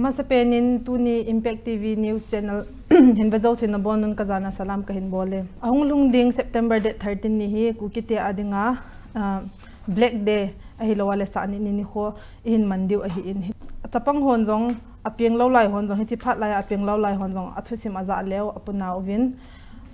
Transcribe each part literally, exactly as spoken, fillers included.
Masapen in tuni Impact T V News Channel hin vejouse nabonun kajana salam kahin bole. Ahung lhung ding September date thirteen ni hi Kuki te adinga, ah, Black Day ahilou le Sahnit ni nikho ihin man diu ahin. Chapang hon jong, apeng lou lai hon jong, hiche phat laiya apeng lou lai hon jong athusim aja leu apuna uvin.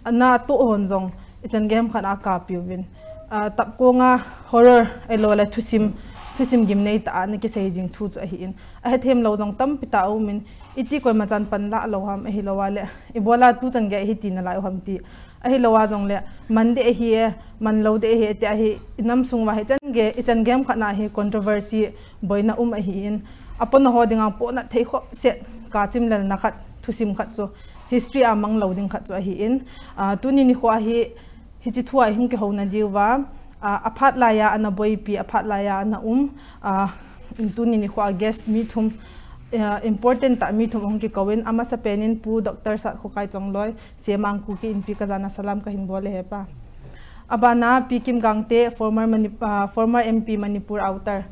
Ana toh hon jong ichan gei ham khat a akapiuvin. Ah, tapkonga horror ahilou le thusim, thusim gimnei tah a ana kisei jing thu chu ahin. Ahethem lou jong tampi tah aumin, iti koima chan panla lou ham ahilou le ibola tuchan gei hiti nalai u ham ti. Ahilou jongle, man ding ahi e, man lou ding ahi e, ti ahi, inam sung uva hichan gei, ichan gei ham khat na hi controversy boina um ahin. Apona ho dinga pohnat thei khoh set kachimlelna khat, thusim khat chu, history a mang lou ding khat chu ahin. Ah, tuni nikho a hi, hiche thu a hung kihouna diuva, ah, aphat laiya ana boipi, aphat laiya ana um, ah, tuni nikho a guest mi thum, ah, important tah mi thum hung kikouvin, amasapen in Pu Doctor Satkhokai Chongloi, Semang Kuki Inpi kajana salam kahin bole hepa. Abana Pi Kim Gangte, former Mani-, ah, former M P Manipur Outer.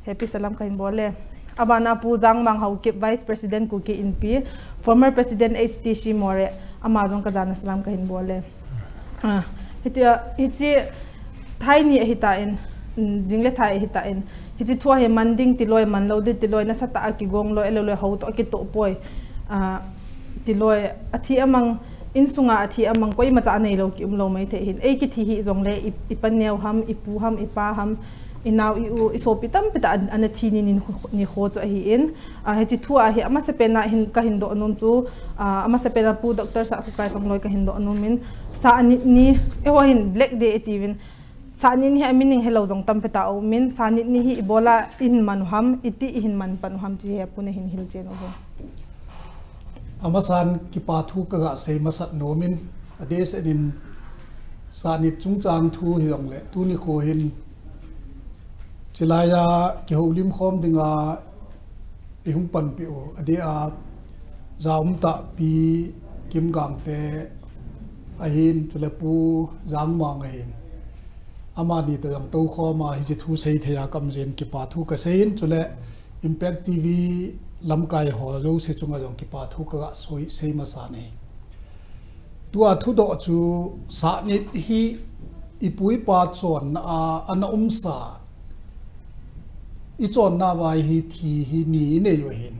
Hepi salam kahin bole. Abana Pu Jangmang Haokip, Vice President Kuki Inpi, former President H T C Moreh, ama jong kajana salam kahin bole. Ah, hitia, hiche thai ni ahitan, mm, jing le thai ahitan. Hiche thu a hi man ding tilou, man lou ding tilou, nasatah a kigong lou, ahilou le hou toh kitoh poi. Ah, tilou, athi amang, insunga athi amang, koima cha anei lou kium lou maithei hin. Ei kithi hih jongle, i, ipaneo ham, ipu ham, ipa ham, inao, i-u, isopi tampi tah an, ana thi ni, ni, nikho chu ahin. Ah, hiche thu a hi amasapen a hin kahin doh nom chu, ah, amasapen a Pu Doctor Satkhokai Chongloi kahin doh nomin, Sahnit ni, eiho hin Black Day itiuvin, Sahnit ni hi a meaning helou jong tampi tah aumin, Sahnit ni hi ibola ihin man u ham, iti ihin man pan u ham ti hi Pu nahin hilchen u ham. Amasan kipa thu kaga sei masat nomin, adeh seh in Sahnit chungchang thu hijongle, tuni nikho hin chilaiya kihoulim khom dinga ihung panpi u, adeh a jaum tah Pi Kim Gangte ahin, chule Pu Jangmang ahin. Amani toh jong toukhom a hiche thu seithei a kaum jeh in kipa thu kasei in, chule Impact T V lamkai ho jouse chunga jong kipa thu kaga sei, sei masan ahi. Tua thudoh chu Sahnit hi ipu ipa chonna a, ana umsa, ichonna uva hi thi hi ni inei u ahin.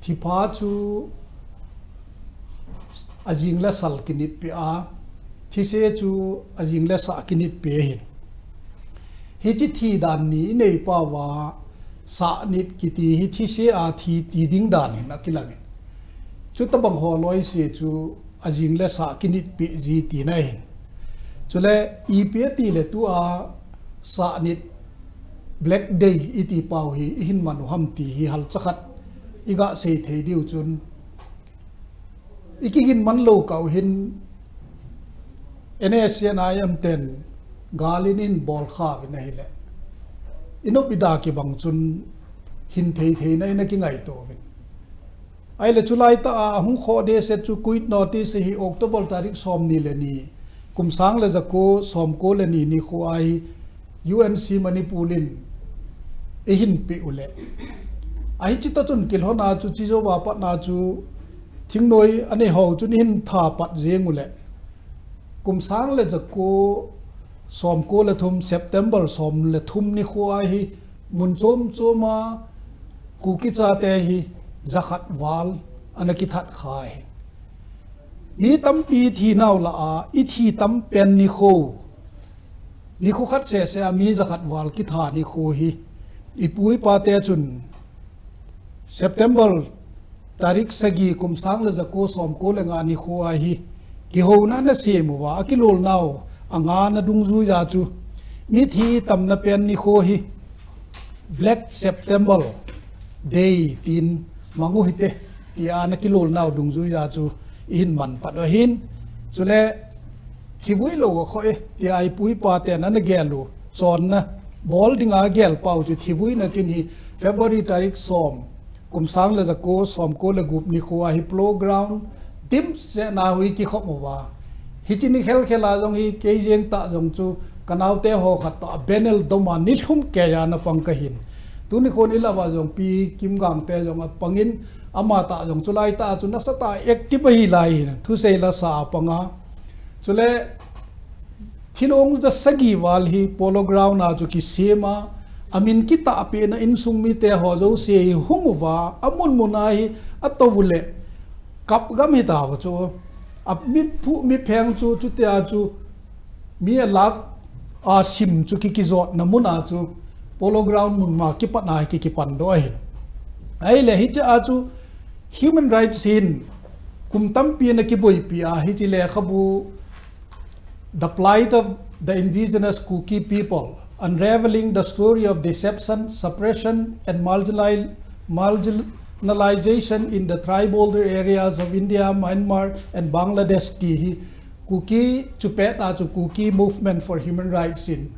Thipha chu ajing le sal kinitpi a, thise chu ajing le sah kinitpi ahin. Hiche thi dan ni inei pau va, Sahnit kiti hi thise a thi ti ding dan hin akilangin. Chutabang ho loise chu ajing le sah kinitpi ji tina ahin. Chule ipi ati le tua Sahnit Black Day iti pau hi ihin man u ham ti hi halcha khat iga sei thei diu chun, ikihin man lou kah u hin N S C N I M ten gal in eihin bolkha uvin ahile, inop ida kibang chun hin thei theina in akingaito uvin. Ahile chulai tah a hung khoh dehset chu quit notice hi October tarik somni le ni, kum sang le jako somko le ni nikho a hi U N C Manipur in eihin peh u le, ahi chita chun kilhon a chu, chujouva pat na chu thingnoi anei ho chun eihin tha pat jeng u le, kum sang le jako somko le thum, September som le thum nikho a hi mun chom chom a Kuki chate hi jakhat val ana kithat kha ahi. Mi tampi thi nau lah a, ithi tam pen nikho, nikho khat sese a mi jakhat val kitha nikho hi, ipu ipa te chun September tarik sagi, kum sang le jako somko le nga nikho a hi kihouna ana sem uva, akilolnau anga ana dungjui a chu, mithi tamna pen nikho hi Black September Day tin mang u hite, tia ana kilolnau dungjui a chu eihin man pat u ahin. Chule thivui lou akhoh e, tia ipu ipa ten ana gel u, chonna bol dinga agel pau chu thivuina kin hi February tarik som, kum sang le jako somko le gup nikho a hi polo ground dimset na hi kikhom uva. Hiche ni khelkhel a jong hi kei jeng tah jong chu kanaote ho khat toh a banner dom a nilhum keiya ana pang kahin. Tuni khon ilava jong Pi Kimgang te jong apangin, ama ta jong chulai ta chu nasatah active ahi lai hin, thusei la sa apanga. Chule thilong ja sagi val hi Polo Ground a chu kisema, amin kitahpeh na insung mite ho jouse hi hung uva, amun mun a hi atou ule, kap gam hi tauva chu. A mi phu mi pheng chu, chutia chu mi alak a sim chu ki, kijotna mun a chu Polo Ground mun ma kipat na hi ki, kipan doh ahin. Ahile hiche a chu human rights hin kum tampi na kiboipi a, hiche lekhabu The Plight of the Indigenous Kuki People, Unraveling the Story of Deception, Suppression and Marginal-, Marginalization in the Tribal Areas of India, Myanmar and Bangladesh ti hi Kuki chu pet a chu Kuki Movement for Human Rights in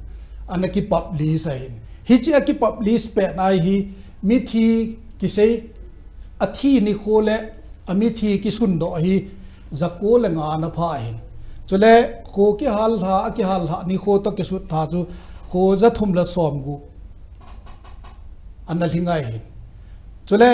ana kipublish ahin. Hiche a kipublish pet na hi mithi kisei, athi nikho le amithi kisun doh hi jako le nga ana pha ahin. Chule kho kihal lha, akihal lha nikho toh kisut tha chu kho ja thum le som gup ana lhing ahin. Chule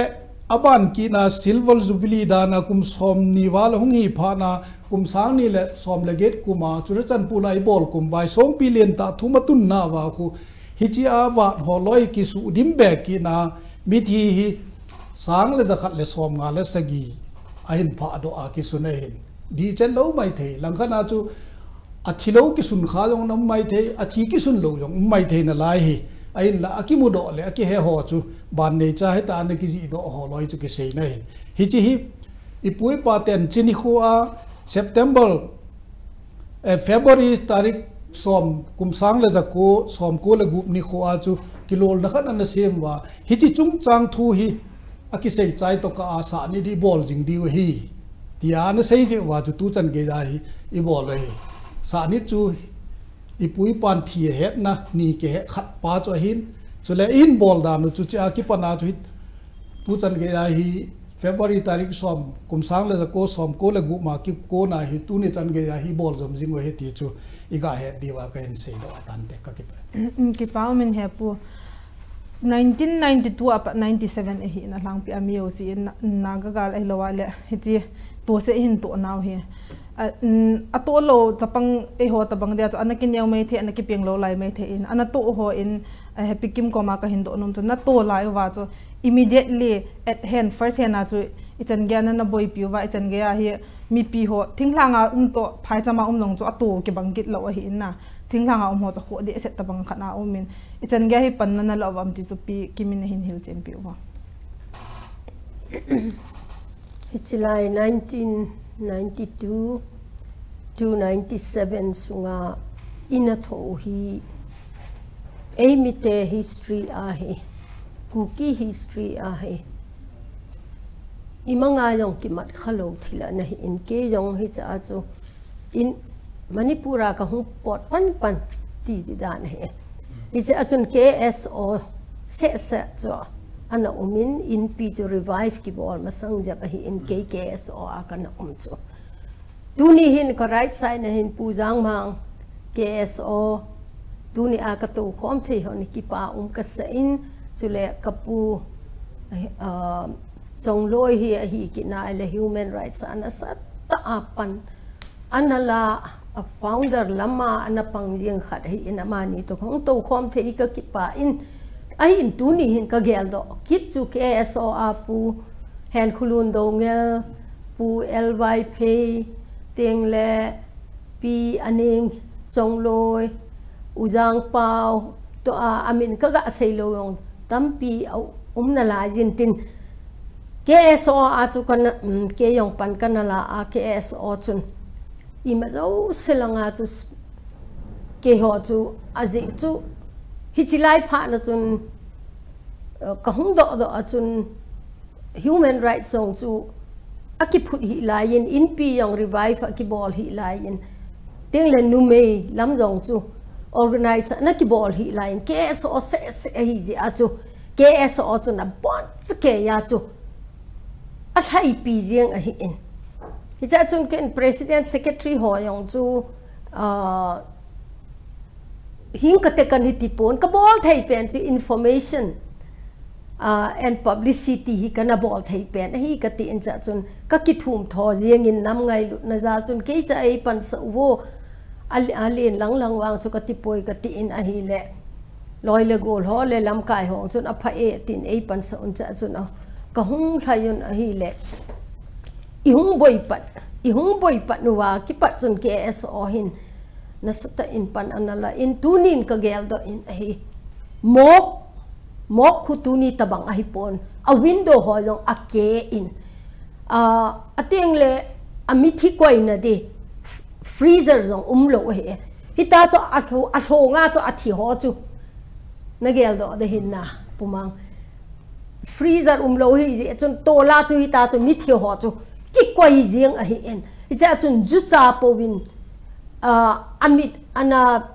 aban kit na Silver Jubilee dan a kum som ni val hung hi phat na, kum sang ni le som le get kum a Churachandpur a ibol kum Vaisongpi lentah thum atun na uva khu, hiche a vat ho loi kisudim be kit na, mithi hi sang le ja khat le som nga le sagi ahin pha doh a kisun ahin. Dih chen lou maithei, langkhat na chu athi lou kisun kha jong um maithei, athi kisun lou jong um maithei nalai hi. Ahinla akimu doh le akihe ho chu ban neicha hita ana kijih doh ho loi chu kisei na hin. Hiche hi ipu ipa ten hiche nikho a September, eh, February tarik som, kum sang le jako, som ko le gup nikho a chu kilolna khat ana sem uva, hiche chungchang thu hi akisei chai toh kah a Sahnit ibol jing diu ahi, tia ana sei jeh uva chu tuchan gei a hi ibol u ahi. Sahnit chu ipu ipan thi ahetna ni kihe khat pa chu ahin. Chule ihin bol dan u chu hiche a kipan a chu hi tuchan gei a hi February tarik som, kum sang le jako, som ko le gup ma kikona hi tuni chan gei a hi bol jom jing u ahi ti chu iga het diu a kahin sei doh a tante, kakipah. Mm, kipa um in he pu. Nineteen ninety-two a pat ninety-seven ahi in, alhangpi a mi jouse in na, Naga gal ahilou a le hiche tohse ihin toh nau hi. A, mm, atoh lou chapang eiho tabang dia chu ana kineo maithei, ana kipeng lou lai maithei in, ana toh ho in, eh, Happy Kim koma kahin doh nom chu, natoh lai uva chu immediately at hand, first hand a chu ichan gei a nana boipi uva, ichan gei a hi mipi ho, thinglhang a um toh, phaicham a um jong chu atoh kibang kit lou ahi in na. Thinglhang a um ho chu khoh dehset tabang khat a um in, ichan gei a hi panna nala uvam ti chu Pi Kim in nahin hilchen peh uva. Hiche lai nineteen ninety-two to ninety-seven sunga ina thoh u hi eimite history ahi, Kuki history ahi. Imanga jong kimat khalou thil ana hi in, kei jong hiche a chu in Manipur a kahung pot pan pan ti di dan ahi. Hiche a chun K S O seh seh chu ana um in, inpi chu revive kibol masang jep ahi in, kei K S O a kana um chu. Tuni hin ka right side na hin Pu Jangmang, K S O, tuni a ka toukhom thei ho ni kipa um kasa in, chule ka pu, ah, Chongloi hi ahi kit na le human rights a nasatah a pan ana la, a founder lama ana pang jeng khat ahi in, amani toh kahung toukhom thei ka kipa in, ahi in tuni hin ka geldoh kit chu K S O a Pu Henkholun Doungel, Pu L Y Phei, teng le Pi Aneng Chongloi, U Jangpau, toh a, amin ka ga sei lou jong tampi a um nalai jin tin, K S O a chu kana, um, kei jong pan kana la a, K S O chun ima jouse langa chu s-, keiho chu ajeh chu hiche lai phat na chun, uh, kahung doh doh a chun human rights jong chu akiphut hih lai in, inpi jong revive akibol hih lai in, teng le numei lam jong chu organize ana kibol hih lai in, K S O seh seh ahi jeh a chu K S O chun aboncha kei a chu alhaipi jeng ahi in. Hiche a chun ken president secretary ho jong chu, ah, hing kate kana ti pon, kabol thei pen chu information uh, and publicity hi kana bol thei pen ahi kati in cha chun, ka kithum tho jeng in nam ngailutna ja chun, kei cha ei pansah uvo, a, alen lang lang vang chu kati poi kati in ahile. Loi le gol ho le lamkai ho chun apha e tin ei pansah un cha chun a, ka hung lhai un ahile. I hung boi pat, i hung boi pat uva kipat chun K S O hin nasatah in pan ana la in tunin ka geldoh in ahi. Mok, Mok khu tuni tabang ahi pon. A window ho jong ake in. A, ateng le a mithi koina di f-, freezer jong umlou ahi. Hita chu a lho, a lhonga chu athi ho chu. Na geldoh de hin na, Pu Mang. Freezer umlou hi jeh chun tola chu hita chu mithi ho chu kikoi jeng ahi in. Hijeh chun jucha pouvin, ah, amit ana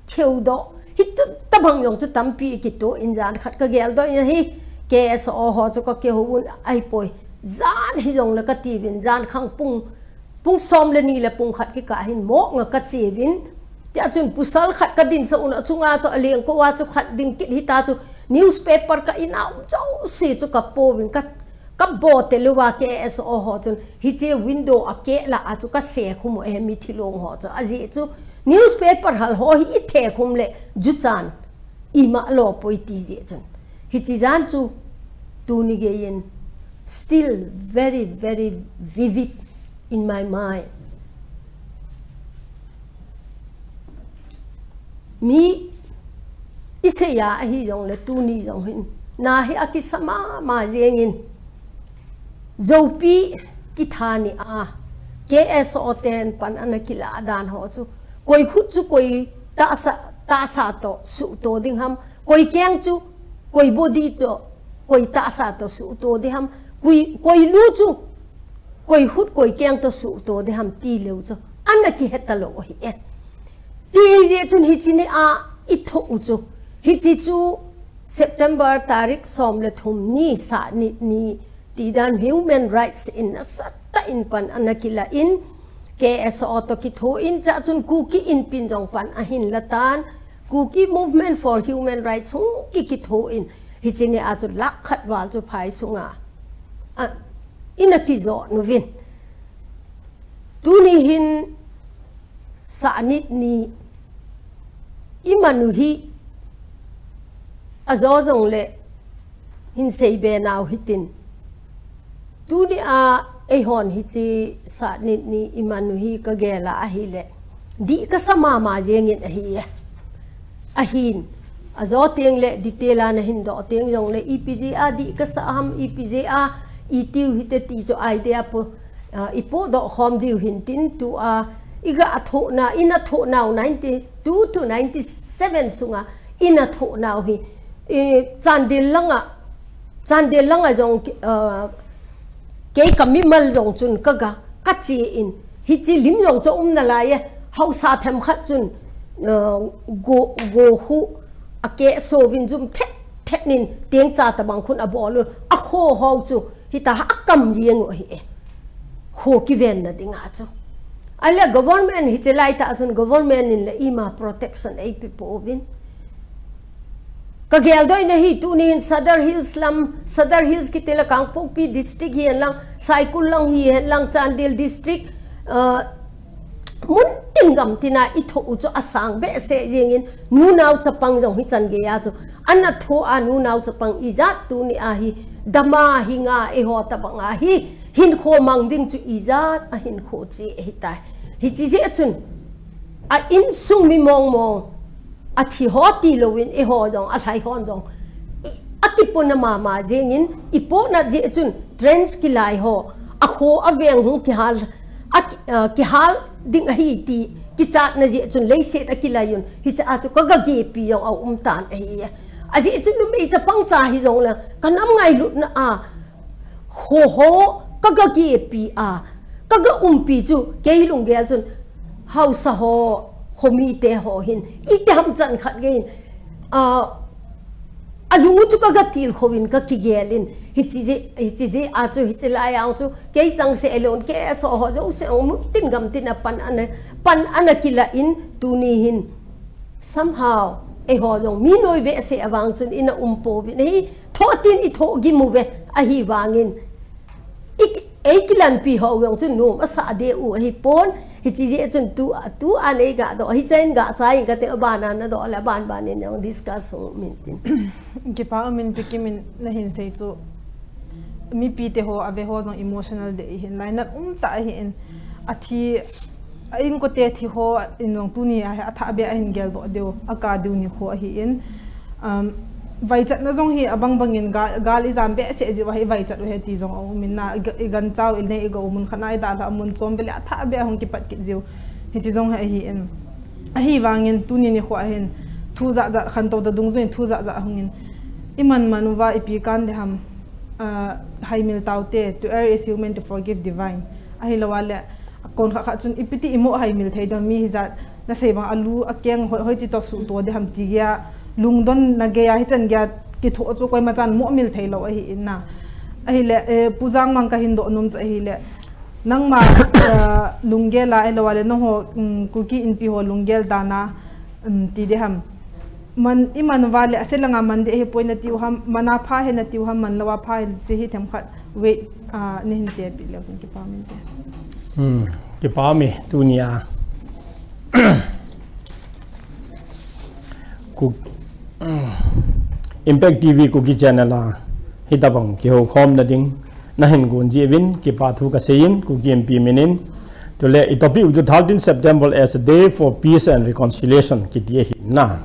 theudoh. Hita tabang jong chu tampi kitoh in jan khat ka geldoh in ahi. K S O ho chu ka kihou un ahi poi. Jan hi jong le kati uvin jan khang pung Pung som le ni le pung khat kikah hin Mok nga ka che uvin. Tia chun pasal khat ka dinsah un a chunga chu a lengkou a chu khat ding kit hita chu newspaper ka in a um jouse chu ka po uvin ka, ka bo te lou a K S O ho chun hiche window a keh lah a chu ka se khum u e mithi long ho chu. Ajeh chu newspaper hal ho hi i the khum le juchan ima lo poi ti jeh chun. Hiche jan chu tuni gei in still very, very vivid in my mind. Mi i sei a ahi jong le tuni jong hin. Na hi a kisa mama jeng in. Zopi kitha ni a. K S O ten pan ana kila dan ho chu. Koi khut chu koi tahsa, tahsa to, suhto ding ham. Koi keng chu, koi body to, koi tahsa to, suhto ding ham. Koi, koi lu chu, koi khut, koi keng to, suhto ding ham ti leu chu. Ana kihe talou ahi e. Ti jeh chun hiche ni a i thoh u chu. Hiche chu September tarik som le thum ni Sahnit ni ti dan human rights in nasatah in pan ana kila in K S O to kitho in cha chun Kuki Inpi jong pan ahin la tan Kuki Movement for Human Rights hung ki kitho in hiche ni a chu lakh khat val chu phai sunga a ina kijo nuvin. Tuni hin Sahnit ni i man u hi ajo jong le hin sei be nau hitin. Tuni a eihon hiche Sahnit ni i man u hi ka gel a ahile. Dih ka sa mama jeng in ahi e. Ahin. Ajo teng le detail a na hin doh teng jong le ipi jeh a dih ka sa ham ipi jeh a i tiu hite ti chu idea po. Ah, i podoh khom diu hin tin tu a, i ga a thohna, i na thoh nau ninety two to ninety seven sunga, i na thoh nau hi, i Chandel langa, Chandel langa jong, ah, kei ka mimal jong chun ka ga, ka che in, hiche lim jong chu um nalai e, haosa themkhat chun, ah, go, go khu, a keh so vin jum thet, thet nin, teng cha tabang khun a bol un, a kho ho chu, Hita a kam jeng u ahi e. Kho kivenna dinga chu. Ahile government hiche lai tah a chun government in le ima protection eipe pouvin. Ka geldoh na hi tuni hin Sadar Hills lam, Sadar Hills kiti le Kangpokpi district hi hen lang, Saikul lang hi hen lang, Chandel district, uh, Mun tin gam tina i thoh u chu a sang behseh jeng in, nunau chapang jong hichan gei a chu. Ana thoh a nunau chapang ijat tuni a hi, dama hi nga eiho tabang a hi, hinkho mang ding chu ijat a hinkho chi ahitai. Hichi jeh chun, a insung mi mong mong, a thi ho tilou in eiho jong, a lhai hon jong. I, a kipona mama jeng in, i pona jeh chun, trench kilai ho, a kho a veng hung kihal, A ki, ah, kihal ding ahi ti, kichatna jeh chun leiset a kilai un. Hiche a chu ka ga gepi jong a um tan ahi. A jeh chun numei chapang cha hi jong le, ka nam ngailutna a, ho ho, ka ga gepi a, ka ga umpi chu, kei lunggel chun, haosa ho, khomite ho hin, iti ham chan khat gei in, ah, A lung u chu ka ga tilkhou in ka kigel in, hichi jeh, hichi jeh a chu, hichi lai a chu, kei changseh lou in, KSO ho jouse mun tin gam tin a pan ana, pan ana kila in, tuni hin. Somehow, Eiho jong mi noi behseh avang chun ina um pouvin ahi, thoh tin i thoh gim uve, ahivangin i, ei kilanpi ho jong chun nom asah deh u ahipon, hiche jeh chun tu, tu a nei ga doh, hiche in ga chai in kate, aban a na doh le aban ban in jong discuss hung um in tin. Kipa umin Pi Kim in nahin sei chu mipi te ho, ave ho jong emotional deh ihin, lainat um tah ahin, athi, a inkote thi ho in jong tuni a hi athah beh a hin geldoh diu, akap diu nikho ahin. Um, vaichatna jong hi abang bangin ga-, gal ijam behseh jiu ahi, vaichat u ahi ti jong aum in na, i ga-, i gancha u, i nei, i ga u mun khat na, i dalha mun chom beh le athah beh a hung kipat kit jiu. Hiche jong hi ahin. Ahivangin tuni nikho a hin thu jat jat, khantou ta dungjuiyin thu jat jat ahung in. I man man uva ipi kan ding ham, ah, haimil taute, to err is human, to forgive divine. Ahilou a le, kon khat khat chun ipi ti imo haimil thei ding mi hijat, na sei bang a lu a keng hoi, hoiche toh suhto ding ham ti geiya, lungdonna geiya, hichan geiya kithoh chu koima chan mo mil thei lou ahin na. Ahile, eh, Pu Jangmang kahin doh nom chu ahile, nangma, eh, lunggel a, ahilou a le, nangho, um, Kuki Inpi ho lunggel dan a, um, ti ding ham. Man, i man uva le, ase langa man ding ahipoi nati u ham, man a pha ahi nati u ham, man lou a pha ahi, hiche hi themkhat, wait, ah, nahin tepeh leu chun kipa umin te. Hmm, kipa umin, tuni a. Ku-, Impact T V Kuki Channel a, hitabang kihoukhomna ding nahin gon jeh uvin, kipa thu kasei in, Kuki Inpi min in. Chule, i topic u chu thirteen September as a day for peace and reconciliation, kiti ahi na.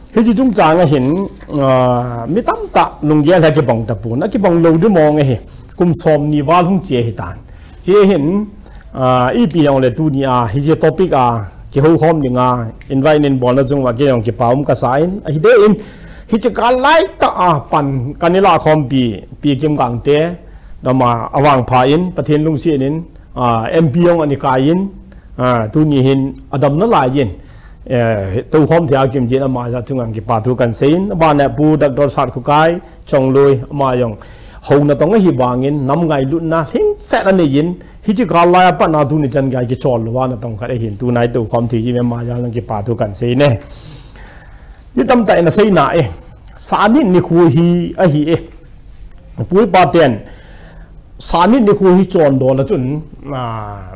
Hiche chungchang a hin, ah, mi tamtah lunggel hi akibang tapon, akibang lou ding mong ahi, kum somni val hung che ahitan. Hiche hin, ah, ipi jong le tuni a, hiche topic a, kihoukhom ding a, invite in bolna chung uva, kei jong kipa um kasa in, ahi deh in, hiche kal lai tah a pan, kana la khompi, Pi Kim Gangte, dama avangpha in, Pathen lungset in, ah, M P jong ana kai in, ah, tuni hin adam nalai in, eh, toukhom thei a kium jeh in ama jong chunga kipa thu kahin sei in, aban a Pu Doctor Satkhokai Chongloi ama jong houna tong ahivangin, nam ngailutna lhingset anei in, hiche kal lai a pat a tuni chan gei kichol louva natong khat ahin, tuni toukhom thei jeh in ama jong kipa thu kahin sei e. Mi tamtah in asei nai, Sanit nikho hi ahi e. Pu ipa ten, Sanit nikho hi chondol a chun, ah,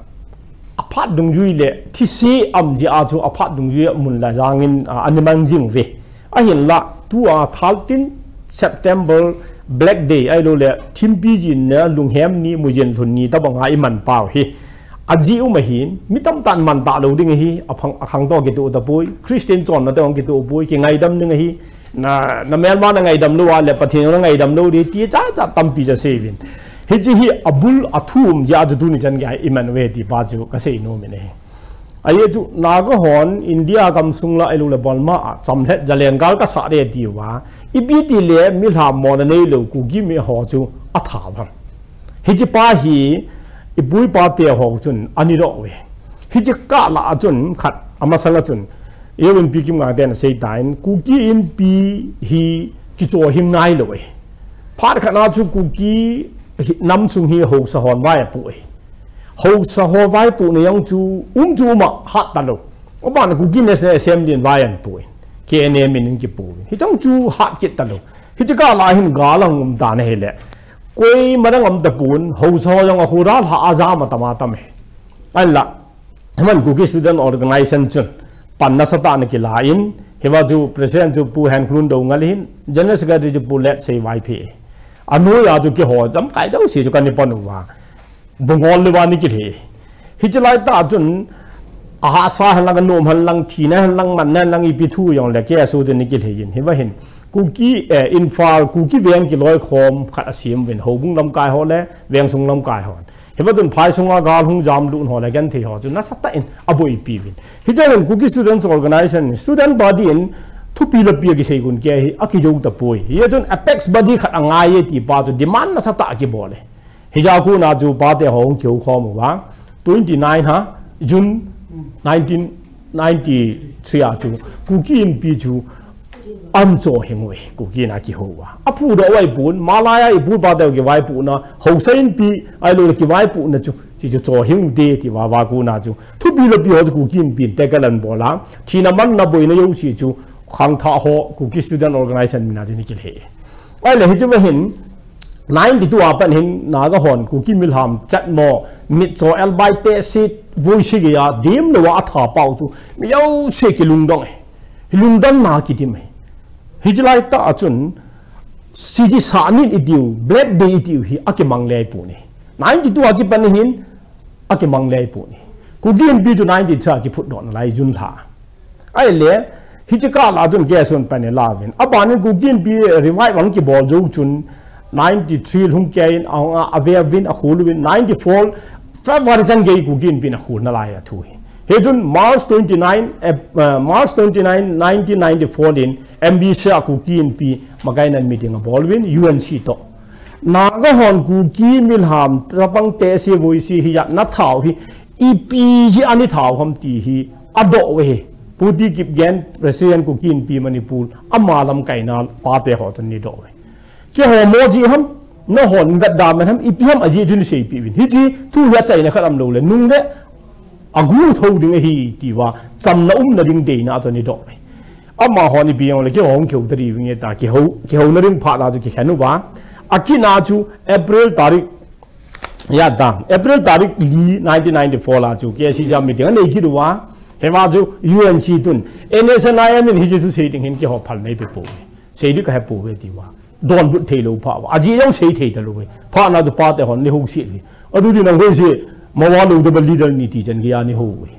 aphat dungjui le, thise um jeh a chu aphat dungjui a mun la jangin, ah, ana mang jing uve. Ahinla, tua thirteen September Black Day, ahilou le, thimpi jinna, lunghem ni, mujen lhun ni, tabang a i man pau hi. Ajeh um ahin, mi tamtah in man talou ding ahi, aphang, akhang toh kitoh tapoi, Christian chonna toh kitoh poi, kingaidam ding ahi, na, na melma na ngaidam lou a le, Pathen na ngaidam lou ding, ti cha cha tampi cha seiyuvin. Hiche hi abul athum jeh a chu tuni chan gei a i man uve ti pa chu kasei nom in ahi. Ajeh chu, Naga hon, India gamsung la, ahilou le Burma a, chamlhat jalen gal kasah ding atiuva, ipi ti le, mi lhamonna neilou, Kuki mi ho chu, atha uvam. Hiche pa hi, i pu i pa te ho chun, ana doh uve. Hiche kah lah a chun, khat, amasang a chun, Reverend Pi Kim Gangte in asei tan, Kuki Inpi hi kichohing nailou e. Phat khat na chu Kuki hi, nam sung hi haosa hon vai apoh e. Haosa ho vaipohna jong chu, um chu um a hat talou. Aban Kuki National Assembly in vai apoh e. K N A min in kipoh e. Hiche jong chu hat kit talou. Hiche kah lah a hin gal ahung um tan ahile. Koima dang um tapon, haosa ho jong akhoda lha a jam atam atam e. Ahinla, himan Kuki Student Organization chun, pan nasatah in ana kila in, hiva chu President chu Pu Henkhlun Doungel ahin, General Secretary chu Pu Letsei Vaiphei. Anoi a chu keiho, lamkai jouse chu kana pan uva. Bungol le uva ana kilhei. Hiche lai tah chun, ahahsa hen lang, anom hen lang, thina hen lang, manna hen lang, ipi thu jong le, K S O chun ana kilhei in. Hiva hin, Kuki, eh, Imphal, Kuki veng kiloikhom khat asem uvin, houbung lamkai ho le, vengsung lamkai ho. Hiva chun phai sunga gal hung jamlut ho le genthei ho chu nasatah in aboipi uvin. Hiche chun Kuki Students Organization, student body in thupi le pi a kisei gun kei hi akijou tapoi. Hiche chun apex body khat angai e ti pa chu demand nasatah a kibol e. Hijeh a kona chu pa te ho hung kihoukhom uva. Twenty nine ha, June nineteen ninety-three a chu Kuki Inpi chu ana chohing uve, Kuki in akihou uva. Aphudoh uva ahipon, malai a i pu i pa te ho kivaipohna, haosa Inpi, ahilou le kivaipohna chu, hiche chu chohing u hite ti uva, hiva kona chu. Thupi le pi ho chu Kuki Inpi in tackle ana bol a. Thina manna boina jouse chu, khangthah ho Kuki Student Organization mina jini kile. Ahile hiche va hin ninety-two a pat hin Naga hon Kuki Milham chat mo, mitcho elbai te si, voisi geiya dim lou a atha pau chu mi jouse kilungdong e. Lungdong na kidim e. Hiche lai tah a chun siji sa nin itiu, Black Day itiu hi akimang lei pu ni. Ninety-two a kipan hin akimang lei pu ni. Kuki Inpi chu ninety-three a kiphut doh nalai June lha. Ahile, hiche kah la chun kesun pan e lauvin. Aban in Kuki Inpi revive ang kibol jou chun ninety-three lhung kei in, a, a, ave vin, akhul uvin, ninety-four, February chan gei Kuki Inpi in akhul nalai a thu hi. Hichun March twenty-nine, eh, eh, March twenty-nine, nineteen ninety-four din, M B C a Kuki Inpi, makai nan meeting abol uvin, U N C toh. Naga hon Kuki Milham, chapang te si voisi hi ya na thau hi, ipi hi ani thau ham ti hi, adoh uve hi. Pu T. Kipgen, President Kuki Inpi Manipur, ama lamkaina pate ho tun ni doh uve. Keiho mo ji ham, nahon vet dam ham, ipi ham ajeh chu ni seipi uvin. Hiche thu hi achaina khat um lou le, nung le, agu tho ding ahi, ti uva, chamna umna ding deina chu ni doh uve. Amahon ipi jong le, keiho hung kihou ta diu vinge ta, kihou, kihouna ding phat a chu kikhen uva. Akina chu April tarik, ya ta, April tarik li nineteen ninety-four la chu, K C jam meeting anei kit uva. Hiva chu U N C tun, N S N I M in hiche thu sei ding hin keiho phal nei pe pou. Sei ding kahe pouve ti uva. Donbut thei lou pha uva. Ajeh jong sei thei ta lou ve. Phat na chu pate hon ni hou si ve. Adu di nang hoi si, mawa lou de ba leader ni ti chan geiya ni hou ve.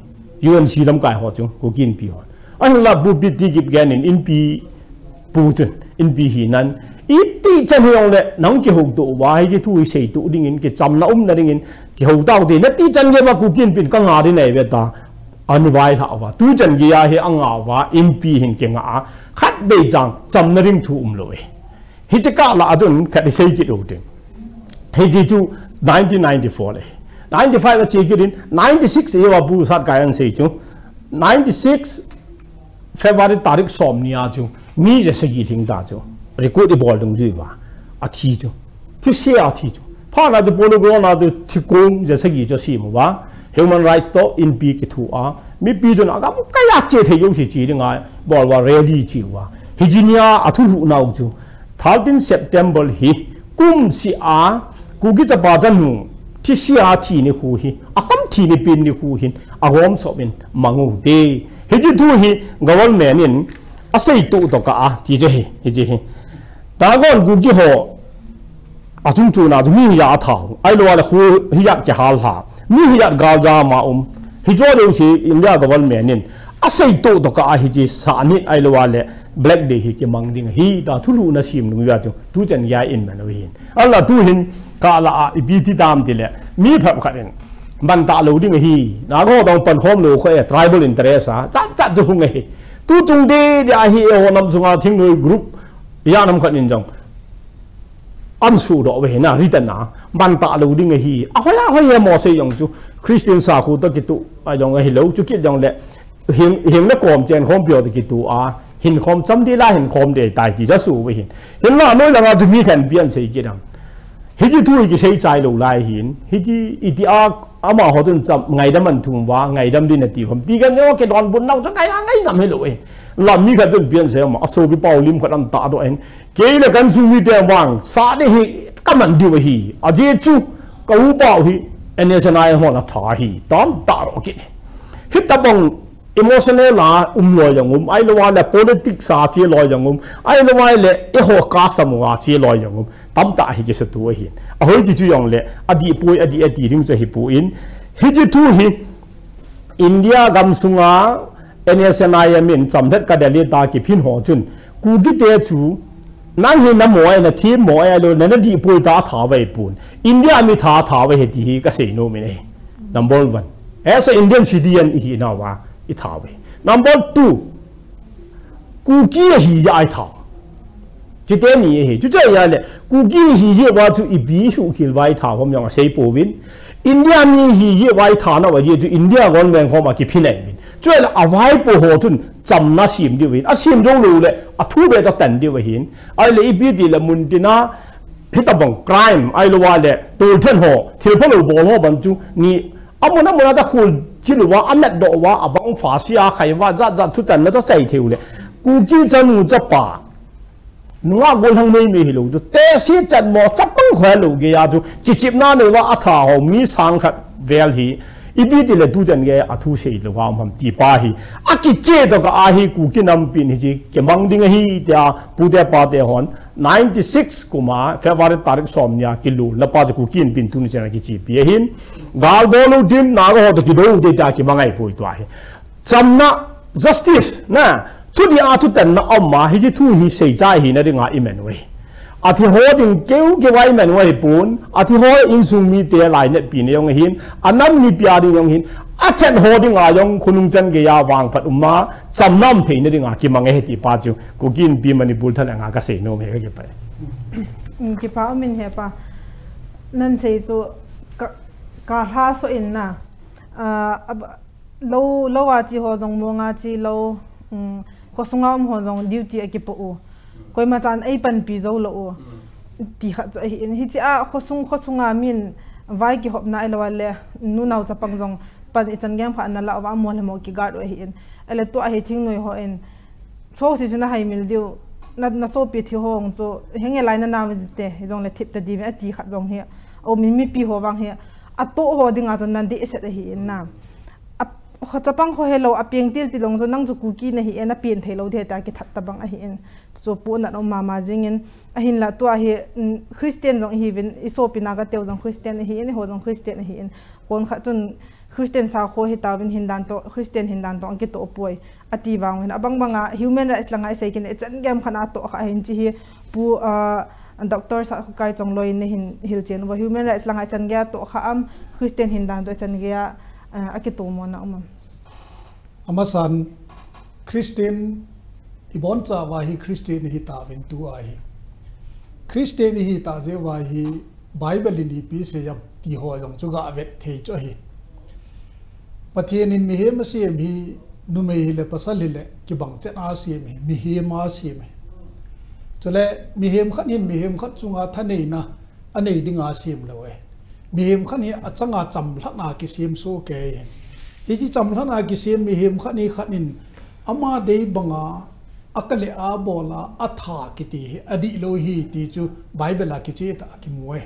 U N C lamkai ho chu, Kuki Inpi hon. Ahinla Pu T. Kipgen in Inpi pu chun, Inpi hi nan. Iti chan hi jong le, nang kihou to uva, hiche thu hi sei to ding in, kichamna umna ding in, kihou tau te, nati chan gei uva Kuki Inpi in kanga di nei ve ta. Ani vailhah uva. Tu chan geiya hi anga uva, Inpi hin kinga a. Khatvei chang, chamna ding thu um lou e. Hiche kah la a chun khat isei kit u tin. Hiche chu nineteen ninety-four le. Ninety-five a che kit in, ninety-six a Pu Satkai in asei chu. Ninety-six February tarik som ni a chu. Mi ja sagi thing ta chu. Record ibol dungjui uva. Athi chu. Thise a thi chu. Phat na chu Polo Ground a chu thikong ja sagi chu asem uva. Human rights toh Inpi kithoa. Mipi chun agam kaiya che thei jouse che ding a. Bol uva rally che uva. Hiche nia athulhuh nau chu. Thirteen September hi, kum si a, Kuki chapa chanu, thise a thi ni khu hi, atam thi ni pen ni khu hin, agom sop in, mang u te. Hiche thu hi, government in, asei tu to ka a, ti je hi, hiche hi. Tagon Kuki ho, achung chu na chu mi hi ya athau, ahilou le khu hi ya kihal lha, mi hi ya gal ja ma um, hiche jouse India government in, asei to to ka a hiche sa ni ahilou le Black Day hi kimang ding ahi ta thulhuhna sem nung ya chu tu chan ya in man u hin. Ahinla tu hin kah la a ipi ti tam ti le mi phap khat in ban ta lou ding ahi. Naga ho dong pan khom lou khu e tribal interest a chat chat chu hung ahi. Tu chung de de ahi e ho nam sunga thingnoi group ya nam khat in jong. An su doh ve na, ri ta na, ban ta lou ding ahi. A hoi a hoi he mo sei jong chu, Christian sakhu to kitu, a jong ahi lou, chu kit jong le, hing, hing na kom chen khom pio to kitu a, hin khom cham di la, hin khom de tai ti ja su ve hin. Hinla noi langa chu mi khen pian sei kit am. Hiche thu hi kisei chai lou lai hin, hiche iti a, amaho tun cham, ngaidam an thum uva, ngaidam din ati ham. Ti kan jo kidonbut nau chu ngai a ngai ngam hi lou e. Lam mi khat chun pian sei am, asopi pau lim khat an ta doh hin. Kei le kan sung mite vang, sa ding hi ka man diu ahi. Ajeh chu, ka u pa u hi, N S N I M hon atha ahi. Tamtah lou kit. Hitabang emotional a um loi jong um, ahilou le politics a che loi jong um, ahilou le eiho custom a che loi jong um. Tamtah hi kisa tu ahi. Ahoi chi chu jong le, adih poi, adih ati ding chu ahi poi. Hiche thu hi, India gam sunga N S N I M in chamlhat ka Delhi ta kiphin ho chun, Kuki te chu, nang hi na mo e, na thim mo e, lo na, na dih poi ta tha vai pun. India mi tha tha vai he ti hi ka sei nom in e. Number one. As a Indian citizen i hi nau va, i tha vai. Number two, Kuki ahi jeh a i tha. Chuteni ahi. Chuche jeh a le, Kuki hi jeh uva chu ipi suhkhel uva i tha ham jong asei pouvin. India mi hi jeh uva i tha nau jeh chu India government khom a kiphin ahi uvin. Chule avaipo ho chun chamna sem diu vin. Asem jou lou le, athu be ta tan diu ahin. Ahile ipi ti le mun tina, hitabang crime, ahilou le, tolthen ho, thil phalou bol ho bang chu, ni Amun amun a ta khul chil uva, amat doh uva, abang pha sia khai uva, jat jat thutanna ta chai thei u le. Kuki chanu chapa, nunga gollhang meimei hilou chu, tesi chan mo chapang khoi lou geiya chu, kichepna neiva atha ho mi sang khat vel hi, ipi tile tuchan gei a thu seilou ham ti pa hi, akiche to ka ahi Kuki nampin hichi, kimang ding ahi tia, pute pate hon, ninety six kuma, February tarik som nia kilul, na pa chu Kuki Inpin tuni chan a kichepi ahin, gal bol lou dim, Naga ho to kidou de tia kimang ahi poi tua hi. Chamna, justice, na, thudih a thutanna um a, hichi thu hi seichai hina dinga iman uve. Athi ho ding keu keu a iman uve pon, athi ho insung mite lainatpi na jong ahin, anam mipi a ding jong ahin, achan ho dinga jong khonung chan geiya vangphat um a, chamna um theina dinga kimang e ti pa chu, Kuki Inpi Manipur thalheng a kasei nom e kakipah e. Mm, kipa um in he pa. Nan sei chu ka, ka lha so in na. Ah, ab-, lou, lou a chi ho jong mong a chi lou, um, khosunga um ho jong duty akipoh u. Koima chan eipanpi jou lou u. Ti khat chu ahin. Hichi a khosung, khosunga min vai kihopna ahilou le, nu nao chapang jong pan ichan gei khat na la uva mo le mo kigat u ahin. Ahile tua hi thingnoi hon. Sopi chu na haimil diu, na, na sopi thi ho chu, henge lai na nam te, hijongle thip ta diu, ati khat jong hi, aum in mipi ho vang hi, atoh ho dinga chu nan dehset ahi in na. A, ho chapang ho helou, apeng til til jong chu nang chu Kuki nahi e, na pen thei lou ding tia kithat tabang ahi in. Chu pu nan um mama jing in, ahinla tua hi, mm, Christian jong ihiuvin, i sopi Naga teu jong Christian ahi in, eiho jong Christian ahi in. Kon khat chun, Christian sakho hitauvin hindan toh, Christian hindan toh, ang kitoh poi. Ati vang hin, abang banga human rights langa isei kit le, ichan gei khat na toh kha hin chi hi, pu, ah, Doctor Satkhokai Chongloi in nahin hilchen uva, human rights langa ichan gei toh kha am, Christian hindan toh ichan gei a, ah, akitoh mo na um am. Amasan, Christian, ibon chauva hi Christian hitauvin tua hi. Christian hita jeh uva hi, Bible in ipi asei em ti ho jong chu gavet thei chu ahi. Pathen in mihem asem hi, numei hile pasal hile, kibang chet a asem hi, mihem a asem hi. Chule, mihem khat hin mihem khat chunga thaneina anei dinga asem lou e. Mihem khat hi achanga chamlhatna kisem soh kei hin. Hichi chamlhatna kisem mihem khat hi khat in ama dei banga akale a bol a, atha kiti hi, adih lou hi ti chu Bible a kicheh tah a kimu e.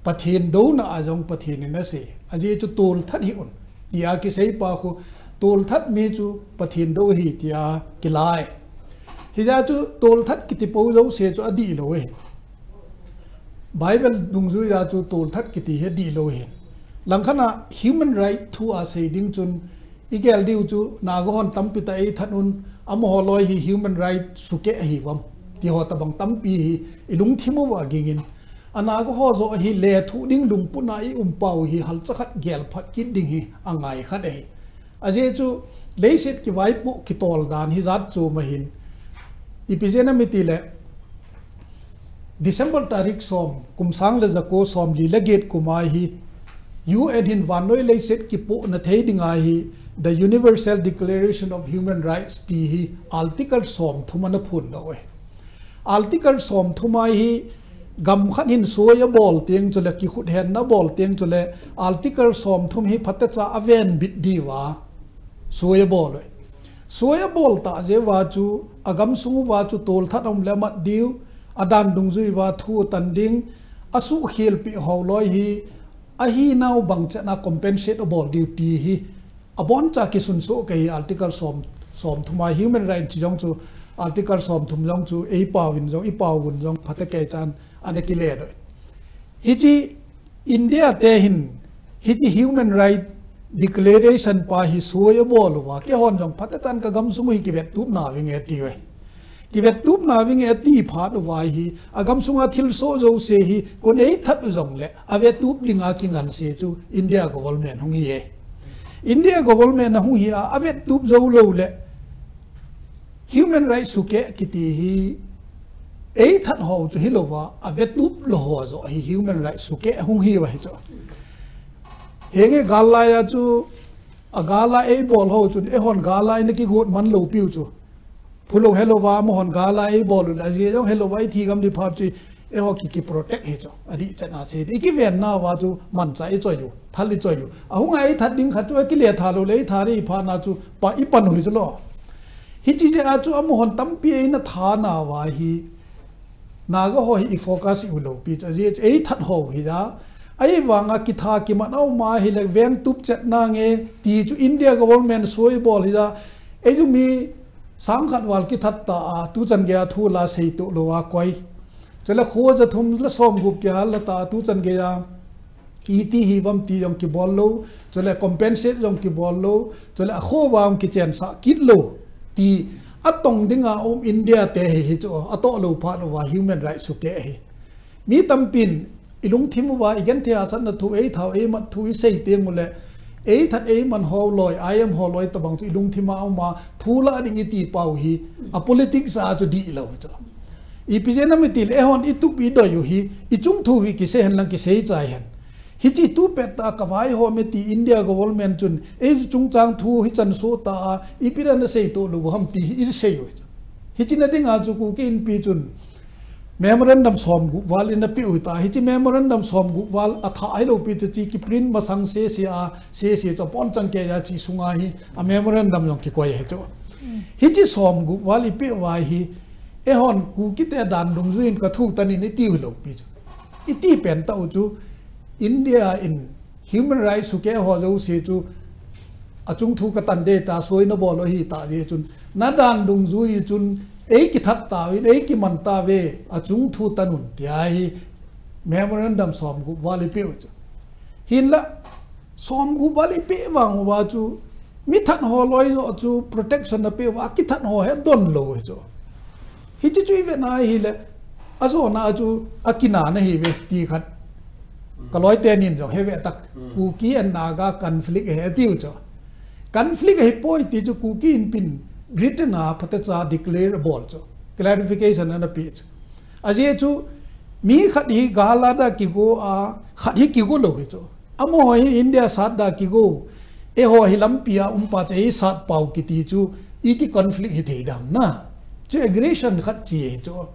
Pathen douna a jong Pathen in asei. Ajeh chu tolthat hih un. Tia kisei pa khu tolthat mi chu Pathen dou ahi tia kila e. Hijeh chu tolthat kiti po jouse chu adih lou e. Bible dungjui a chu tolthat kiti hi adih lou hin. Langkhat a human right thu a sei ding chun igel diu chu Naga hon tampi tah eithat un amaho loi hi human right sukeh ahi uvam. Ti ho tabang tampi hi ilungthim uva ging in. A Naga ho joh hi lethuh ding lungput a i um pau hi halcha khat gel phat kit ding hi angai khat ahi. Ajeh chu leiset kivaipoh kitol dan hi jat chu ma hin. Ipi jeh ham itile December tarik som, kum sang le jako somli le get kum a hi U N hin vannoi leiset kipohna thei dinga hi The Universal Declaration of Human Rights ti hi Article somthum ana phondoh e. Article somthum a hi gam khat hin soi abol teng chule kikhuthenna abol teng chule Article somthum hi phatecha avenbit diuva soi abol e. Soi abol tah jeh uva chu agamsung uva chu tolthat aum le amat diu, adan dungjui uva thu atan ding, asuhkhelpeh ho loi hi ahinau bang chet a compensate abol diu ti hi aboncha kisunsoh kei hi Article som, somthum a human right chi jong chu, Article somthum jong chu eipao in jong, ipao un jong phatecha chan ana kile doh. Hichi India te hin hichi human right declaration pa hi soi abol uva, keihon jong phatecha chan kagamsung u hi kivettup nauvinge ati uve. Kivettup nauvinge ati phat uva hi, agamsunga thilsoh jouse hi kon eithat u jongle, avettup dinga kinganse chu India government hung hi e. India government ahung hi a, avettup jou lou le, human right sukeh kiti hi eithat ho chu hilouva, avettup lou ho joh hi human right sukeh hung hi uva hi chu. Henge gal lai a chu, agal a eibol ho chun, eihon gal a ina kigot man lou piu chu. Phulou helouva, amahon gal a eibol u le, ajeh jong helouva, ithi gam di phap chu, eiho ki, ki protect hi chu, adih chan a sei di, ikiven nauva chu, manchah ichoi u, thal ichoi u. Ahung a eithat ding khat chu, akile tha lou le, eitha di phat na chu, pa, ipan u hi chu lo. Hichi jeh a chu amahon tampi eina tha nauva hi Naga ho hi i focus i u lou pi chu, ajeh chu ei that ho hi ja. Ahivanga kitha kimat a um a hile veng tup chet nange ti chu India government soi bol hi ja. Ei chu mi sang khat val kithat ta a, tu chan gei a thu la sei tup lou a koi. Chule kho ja thum le som gup kihal la ta a, tu chan gei a iti hi vam ti jong kibol lou, chule compensate jong kibol lou, chule akho va jong kichen sah kit lou ti atong dinga um India te hi hi chu atoh lou phat uva human rights sukeh hi. Mi tampin i lungthim uva i genthei hahsatna thu, ei that u, ei mat thu i sei teng ule, ei that ei man ho loi, I M ho loi tabang chu i lungthim a um a, phu la ding i ti pau hi, a politics a chu dih lou chu. Ipi jeh ham i ti le, eihon i tup i doi u hi, i chung thu hi kisei hen lang kisei chai hen. Hichi tu pet ta ka vai ho me ti India government chun, ei chu chungchang thu hi chan so ta a, ipi dan a sei tup lou ham ti hi i sei u chu. Hichi na dinga chu Kuki Inpi chun, memorandum som gup val eina pe u ta. Hichi memorandum som gup val a tha hi lou pi chu chi ki print masang se se a, se se chu pon chang kei a chi sunga hi a memorandum jong kikoi hi chu. Hichi som gup val i pe uva hi, eihon Kuki te dan dungjui in ka thu tan in i ti u lou pi chu. I ti pen ta u chu, India in human rights sukeh ho jouse chu achung thu ka tan ding ta, soi na bol u hi ta jeh chun, na dan dungjui chun ei kithat ta uvin, ei kiman ta uve, achung thu tan un tia hi memorandum som gup val i pe u chu. Hinla som gup val i pe vang uva chu mi that ho loi jo chu protection a pe uva, kithat ho hi don lou hi chu. Hichi chu i ve na hile, a jo na chu a kina na hi ve ti khat. Ka loi te nin jong he ve tak. Kuki and Naga conflict he ti u chu. Conflict hi poi ti chu Kuki Inpin written a phatecha declare bol chu. Clarification ana pe chu. Ajeh chu mi khat hi gal a da kigo a, khat hi kigo lou hi chu. Amaho hi India sat da kigo, eiho hi lampi a um pa chu ei sat pau kiti chu, iti conflict hi thei dam na. Chu aggression khat chi hi chu.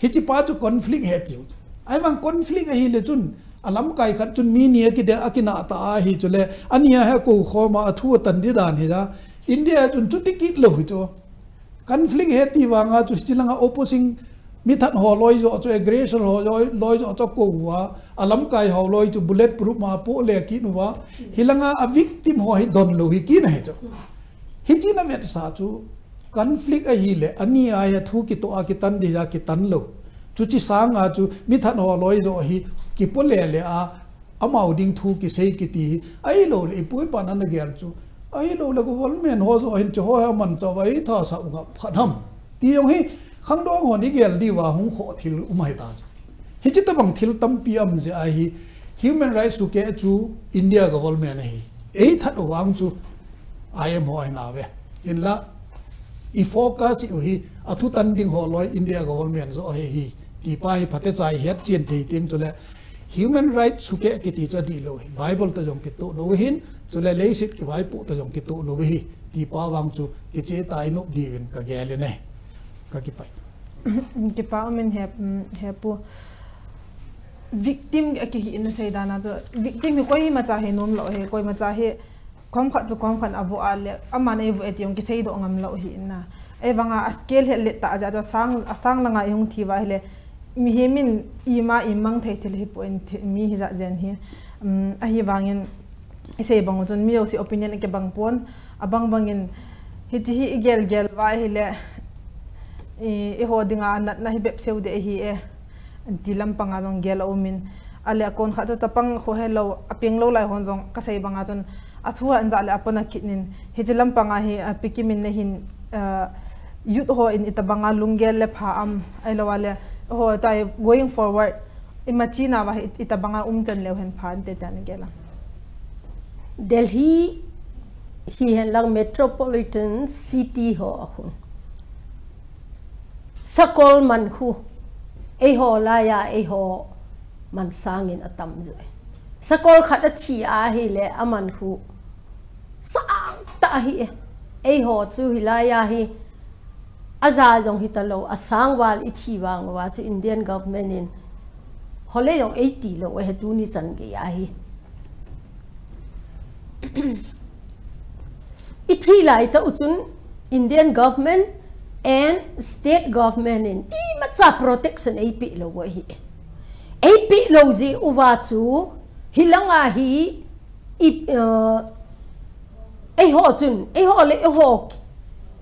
Hichi pa chu conflict he tiu chu. Ahivang conflict ahile chun, a lamkai khat chun mi ni a kide a kina ta a hi chu le, ani a he ko khom a a thu a tan di dan hi ja. India chun chuti kit lou hi chu. Conflict he ti vanga chu hichi langa opposing mi that ho loi jo chu, aggression ho loi, loi jo chu ko uva, a lamkai ho loi chu bullet proof ma po le kit uva, hilanga a victim ho hi don lou hi kit na hi chu. Hichi na vetsah chu conflict ahile, ani a he thu kitoh a kitan di ja kitan lou. Chuchi sanga chu mi that ho loi jo hi kipo le le a, amau ding thu kisei kiti hi, ahilou le, i pu i pa na na gel chu. Ahilou le, government ho jo hin chu ho ha man cha vai tha sa u nga phat ham. Ti jong hi, khangdong ho ni gel di va hung kho thil um ahi ta chu. Hichi tabang thil tampi um jeh a hi, human rights sukeh chu India government ahi. Ei that u vang chu, I M ho ahi na ve. Hinla, i focus i u hi, a thu tan ding ho loi India government jo ahi hi. Ti pa hi phatecha i het chen thei teng chu le, human rights sukeh kiti chu adih lou hi. Bible toh jong kitoh lou hin, chule leiset kivaipoh toh jong kitoh lou hi. Ti pa vang chu kiche ta i nop diuvin ka gel in e. Ka kipah. Kipa um in he, he pu. Victim a kihi in sei dan a chu. Victim hi koimacha hi nom lou hi, koimacha hi Kom khat chu kom khat a vo a le, aman ei vo e ti jong kisei doh ngam lou hi na. Ei vanga a scale het let ta a ja chu a sang, a sang langa i hung thi uva hile, mihem in ima imang thei thil hi poi, mi hi ja jen hi. Um, ahivangin i sei bang u chun mi jouse opinion a kibang pon, a bang bangin hichi hi i gel gel uva hile, i, eiho dinga natna hi bep seu deh hi e. Anti lampanga jong gel a um in, a le a kon khat chu chapang kho helou, a peng lou lai hon jong ka sei banga chun a thu a an ja le a pon a kit nin, hichi lampanga hi, a, pikim in na hin, a, youth ho in itabanga lunggel le pha am, ahilou a le, ho tai going forward, ima china uva hi itabanga um chan leu hen pha ante tia na gel a. Delhi hi hen lang metropolitan city ho a khun. Sakol man khu, eiho laiya, eiho man sangin atam jui. Sakol khat athi ahile, aman khu sang tah ahi e. Eiho chu hilaiya hi, aja jong hitalou, asang val ithi vang uva chu Indian government in, hole jong eiti lou, ehe tuni chan gei ahi. Ithi lai tah u chun, Indian government and state government in imacha protection eipeh lou ahi. Eipeh lou jeh uva chu hilanga hi i, uh, eiho chun, eiho le eiho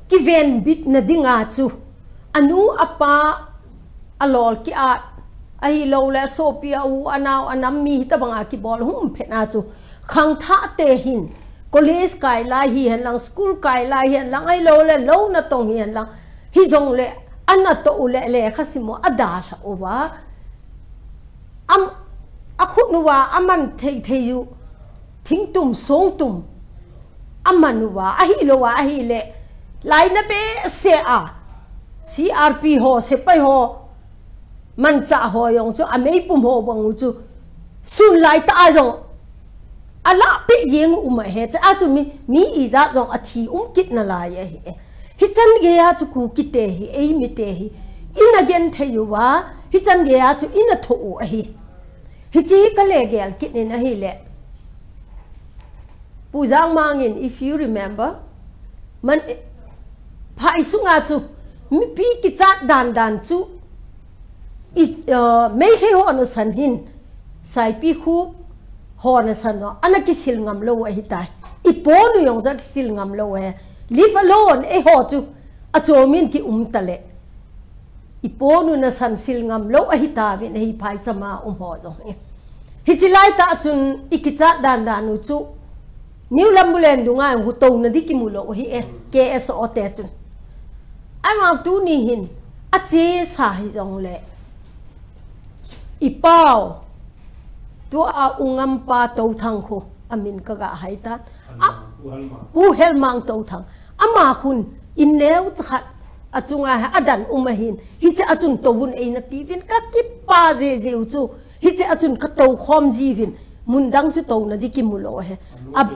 kivenbitna dinga chu anu apa alol ki-at, ahilouleh asopi a u anao anam mi hitobanga kibol hung phetna chu khangthah te hin college kai lai hihen lang, school kai lai hihen lang, ahilouleh lou natong hihen lang, hijongle anatoh u le lekha sim u adalhah uva, am, akhut uva aman thei thei u thingtum songtum aman uva, ahilouva ahile laina behseh a C R P ho, sepai ho, manchah ho jong chu ameipum ho bang u chu sun laitah a jong alahpeh jeng u um ahi. Chua chu mi, mi ijat jong athi um kit nalai ahi. Hichan geiya chu Kukite hi, eimite hi ina genthei uva, hichan geiya chu ina thoh u ahi. Hiche hi kale gel kit in ahile, Pu Jangmang in, if you remember, man, phai sunga chu mipi kichat dan dan chu i, uh, Meitei ho nasan hin, Saipikhup ho nasan jong ana kisil ngam lou ahitai. Iponu jong chu akisil ngam lou ahi. Leave alone, eiho chu achomin ki um tale, iponu nasan sil ngam lou ahitauvin ahi, phaichama um ho jong hi. Hiche laitah chun ikichat dan dan u chu New Lambulane dunga hung touna di kimu lou ahi e, K S O te chun. Ama tuni hin achesa hijongle, ipau, tua u ngampa Touthang khu amin kaga haitan. A, Pu Helmang Touthang. Ama khun in neocha khat achunga hi adan um ahin, hiche a chun touvun eina tiuvin, kakipa jeh jeh u chu, hiche a chun katou khom jiuvin, mun dang chu touna di kimu lou ahi. A,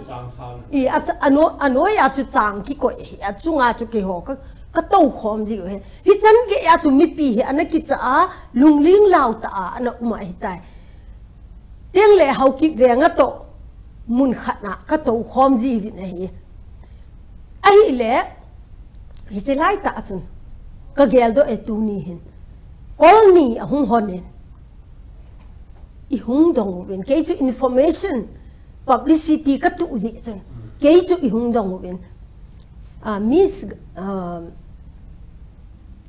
i, a, ano, anoiya chu chang kikoi ahi, achunga chu keiho ka, katou khom jiu ahi. Hichan geiya chu mipi hi ana kicha a, lungling lau tah a ana um ahitai. Tengle Haokip venga toh mun khat na katou khom jiuvin ahi. Ahile, hiche laitah chun kageldoh e tuni hin. Kol ni ahung hon in, ihung dong uvin. Kei chu information, publicity katuh jeh chun, kei chu ihung dong uvin. Ah, Miss, ah,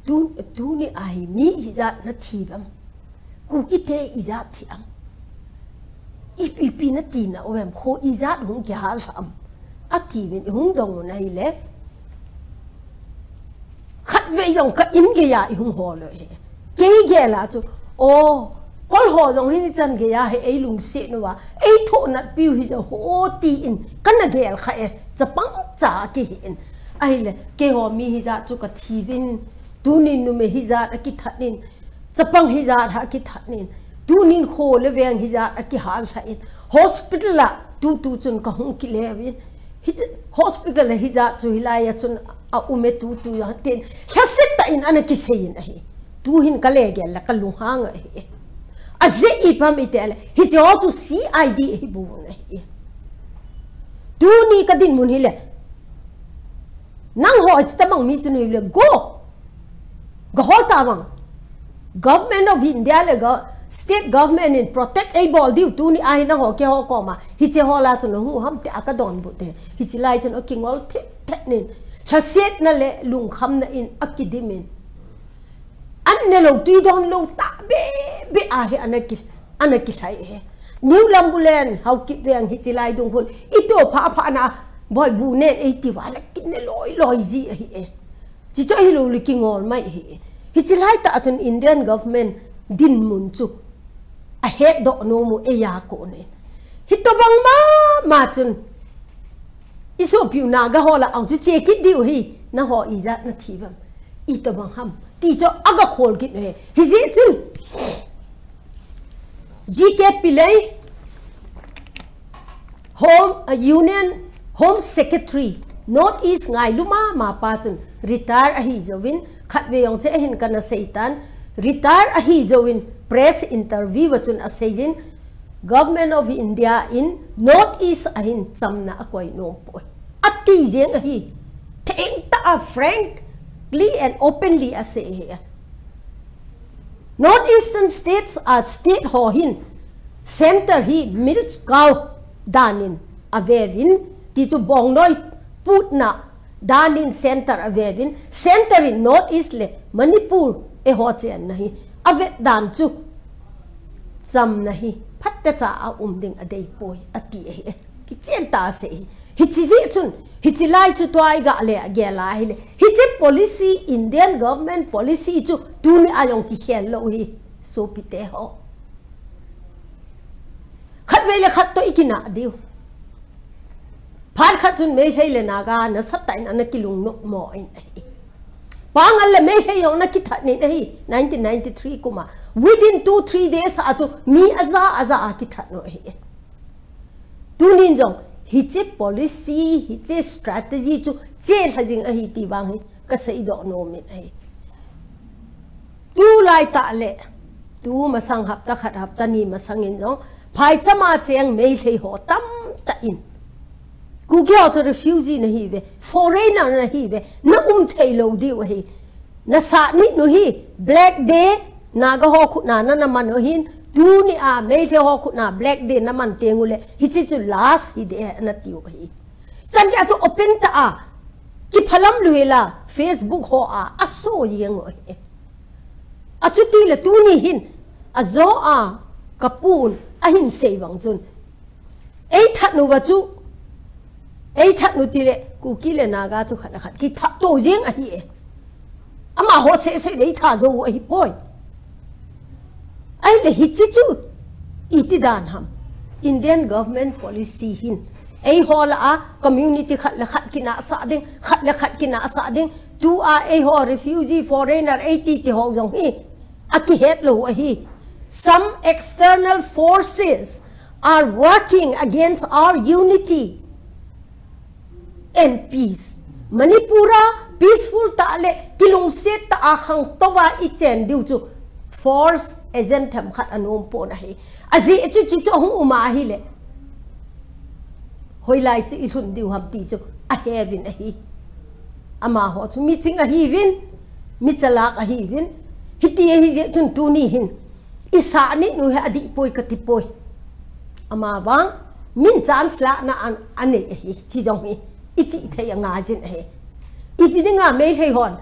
tu, tuni a hi mi ijat nathi uvem? Kukite ijat thi am? Ipi, ipi nati na uvem? Kho ijat hung kihal am? Atiuvin ihung dong un ahile, khatvei jong ka in geiya ihung hol u ahi. Kei gel a chu, o, Kol ho jong hinichan geiya hi eilungset uva, eithohnat piu hija ho tin kana gel kha e, chapang cha kihi in. Ahile, keiho mi hijat chu kathi uvin, tunin numei hijat akithat in, chapang hijat ha akithat in, tunin kho le veng hijat akihal lha in, hospital a tutu chun kahung kile uvin, hiche hospital a hijat chu hilai a chun aum e tutu jong tin, lhaset tah in ana kisei in ahi. Tuhin kale gel le kalunghang ahi. Ajeh ipi ham itile, hiche ho chu C I D ahi bouvin ahi. Tuni kadinmun hile, nangho hiche tabang mi chu nahile, go! Gahol tavang. Government of India le go-, state government in protect eibol diu tuni a hi nangho keiho koma. Hiche ho la chu nahung u ham tia kadonbut e. Hiche lai chun akingol thet thet in, lhasetna le lungkhamna in akidim in, an ne lou tui don lou tah bebe a hi ana ki, ana kilhai e. New Lambulane, Haokip veng hiche lai dung khun, itoh pha pha na, Boibu nen eiti uva le kine loi loi ji ahi e. Hiche chu ahilou le kingol mai ahi. Hiche laitah chun Indian government dinmun chu ahetdoh nom u eiya kon in. Hitobang mama chun isopiu Naga ho lah a chu che kit diu ahi, nangho ijat nathi uvem? Itobang ham? Ti chu agakhol kit u ahi. Hijeh chun G K Pillai, Home, uh, Union Home Secretary, North East ngailu mama pa chun retire ahi jouvin, khatvei jong che ahin kana seitan, retire ahi jouvin press interview a chun aseiyin, Government of India in North East a hin chamna akoi nom poi ati jeng ahi. Thengtah a frankly and openly asei ahi. North Eastern states a state ho hin center hi milch cow danin aveuvin, ti chu bongnoi putna danin center aveuvin, center in North East le Manipur eiho chenna hi avet dan chu chamna hi phatecha a um ding adeipoi ati ahi. Kichen tah asei ahi. Hiche jeh chun, hiche lai chu tua iga le agel a ahile, hiche policy, Indian government policy chu tuni a jong kikhel lou ahi, sopite ho. Khatvei le khat toh ikinah diu. Phat khat chun Meitei le Naga nasatah in ana kilungnop mo in ahi. Pangal le Meitei jong ana kithat in ahi, nineteen ninety-three kum a. Within two, three days a chu mi aja aja a kithat u ahi. Tunin jong hiche policy, hiche strategy chu chelha jing ahi ti vang hi kaseidoh nom in ahi. Tulai tah le, tu masang hapta khat hapta ni masang in jong, phaicham a cheng Meitei ho tamtah in, Kuki ho chu refugee nahiuve, foreigner nahiuve, naum thei lou diu ahi. Nasah nit u hi Black Day, Naga ho khut a nana man u ahin, tuni a Meitei ho khut a Black Day naman teng ule, hiche chu last hiding ahi natiu ahi. Chan gei a chu open tah a kiphalam lou hela Facebook ho a aso jeng u ahi. Achuti le tuni hin ajo a kapun ahin sei vang chun, eithat uva chu, eithat u tile Kuki le Naga chu khat le khat kithat to jeng ahi e. Amaho seh seh le eithat jou u ahipoi. Ahile hiche chu iti dan ham? Indian government policy hin eiho lah a community khat le khat kinahsah ding, khat le khat kinahsah ding, tua eiho refugee, foreigner eiti ti ho jong hi akihet lou ahi. Some external forces are working against our unity and peace. Manipur a peaceful tah le kilungset tah a khangtou va ichen diu chu force agent themkhat anom pon ahi. Ajeh chu hiche chu ahung um ahile, hoilai chu ilhun diu ham ti chu aheuvin ahi. Amaho chu miching ahiuvin, michalak ahiuvin. Hiti ahi jeh chun tuni hin isah nit u hi adihpoi katipoi. Amavang min chance lahna a anei ahi, hiche jong hi ichihthei angaijin ahi. Ipi dinga Meitei hon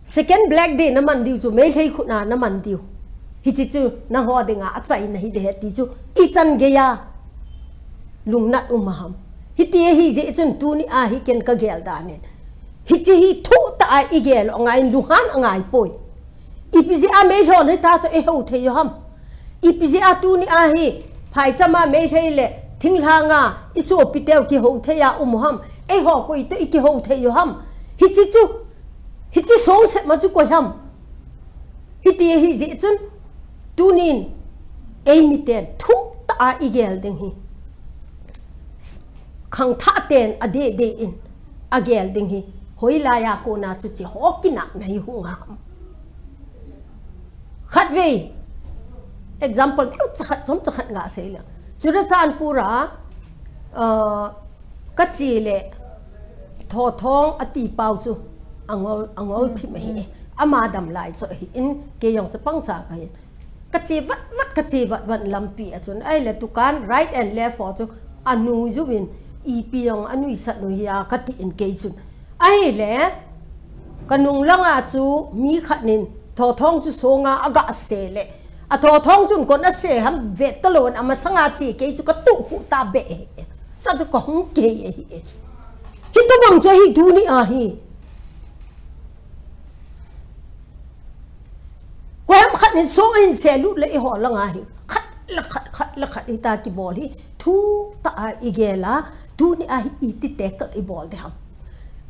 second Black Day naman diu chu Meitei khut a naman diu, hiche chu nangho dinga achaina hiding ahi ti chu ichan gei a lungnat um ham? Hiti ahi jeh chun tuni a hi ken kagel dan in, hiche hi thuhtah a igel u angaiyin lunghan angaipoi. Ipi jeh a Meitei hon hitia chu eihou thei u ham? Ipi jeh a tuni a hi phaicham a Meitei le thinglhang a isopiteu kihou thei a um u ham? Eiho koi toh ikihou thei u ham? Hiche chu, hiche songset ma chu koi ham? Hiti ahi jeh chun tunin eimiten thuhtah a igel ding hi, khangthah ten adeh deh in agel ding hi, hoilai a kona chu hiche ho kinahna hi hung ham? Khatvei example neocha khat, chomcha khat gasei le, Churachandpur a, uh, kache le Thothong ati pau chu angol, angol thim ahi. Ama damlai chu ahin, kei jong chapang cha kahin, kache vat vat, kache vat vat lampi a chun, ahile dukan right and left ho chu anuiju vin, ipi jong anuisat u hia katin kei chun. Ahile kanung langa chu mi khat in Thothong chu songa agasei le, a Thothong chun koin asei ham vet talou in amasanga che kei chu katuh khuh tabeh e. Chuchu kahung kei ahi e. Hitobang chu ahi tuni a hi. Koiham khat in song ahin seilut le eiho langa hi khat le khat, khat le khat hita kibol hi thuhtah a igel a, tuni a hi iti tackle ibol ding ham?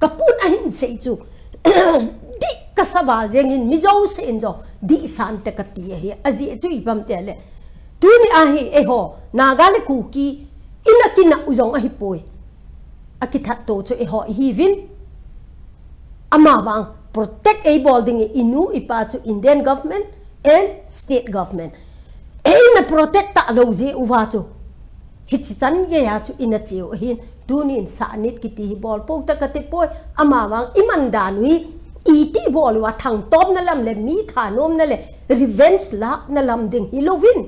Kapun ahin sei chu dih kasa val jengin, mi jousen jong dih sante kati ahi. Ajeh chu ipi ham itile, tuni a hi eiho Naga le Kuki ina kinah u jong ahipoi. Akithat to chu eiho ihiuvin. Amavang protect eibol ding i inu ipa chu Indian government and state government. Eina protect talou jeh uva chu Hichi chan geiya chu ina cheu ahin, tunin Sahnit kiti hi bol pou tah kati poi, ama vang i man dan u hi, iti bol uva thangtomna lam le mi thanomna le revenge lana lam ding hilouvin,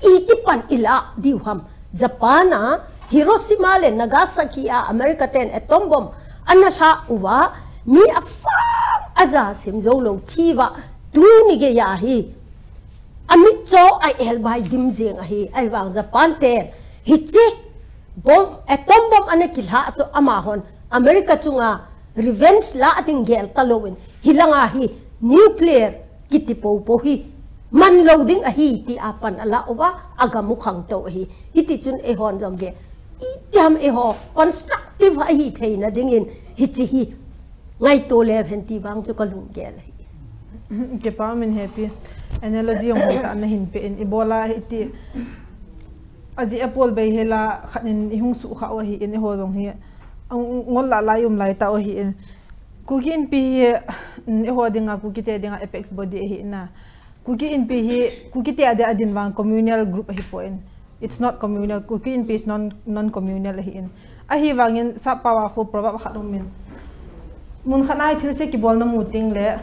iti pan i la diu ham. Japan a Hiroshima le Nagasaki a America ten atom bomb ana lha uva, mi asang aja sim jou lou thi uva, tuni geiya hi a mitcho a elbai dim jeng ahi, ahivang Japan ten hichi bomb, atom bomb ana kilha chu amahon America chunga revenge la ding gel talouvin, hilanga hi nuclear kiti poupou hi man lou ding ahi tia pan ala uva, agam u khangtou ahi. Hiti chun eihon jong gei, iti ham eiho constructive ahi theina dingin hichi hi ngaito leu hen ti vang chu ka lunggel ahi. Kipa min happy analogy jong hoi tah nahin pe in, ibola hiti, aji apol bei hela khat in ihung sukha u ahin, eiho jong hi ngol la lai um lai tah u ahin. Kuki Inpi hi, mm, eiho dinga, Kuki te dinga apex body ahi na. Kuki Inpi hi, Kuki te a dia adin vang communal group ahi poi. It's not communal. Kuki Inpi is non, non-communal ahin. Ahivangin, sap pao a khu proverb khat um in, mun khat a hi thilse kibolna mu teng le,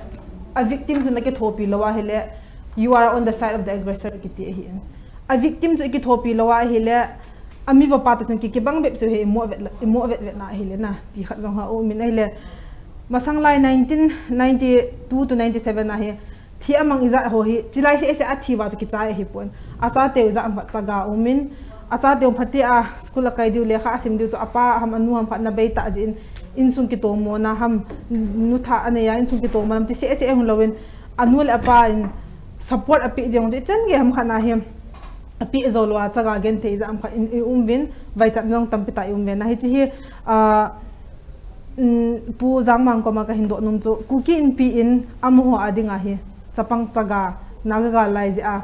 a victim chu na kithopi lou ahile, you are on the side of the aggressor kiti ahin. A victim chu i kithopi lou ahile, a mi vapa te chun ki, kibang bep chu hi i mo vet, i mo vet vet na ahile na, ti khat jong ha um in ahile. Masang lai nineteen ninety-two to ninety-seven a hi, thi a mang ijat ho hi, chilai seh seh a thi uva chu kichai ahi pon. A chateu ijat ham khat chaga um in, a chateu phatea school a kai diu, lekha a sim diu chu apa ham anu ham khat na bei tah jeh in, insung kitomona ham, nu tha a nei a insung kitomona ham, ti seh seh hung lou in, anu le apa in support a pe diu chu ichan gei ham khat na hi, a pe jou lou a chaga genthei ijat ham khat in i um uvin, vaichat jong tampi tah i um uvin. Hichi hi, ah, Um, Pu Jangmang koma ka hin doh nom chu, Kuki Inpi in amaho a dinga hi, chapang chaga, Naga gal lai jeh a,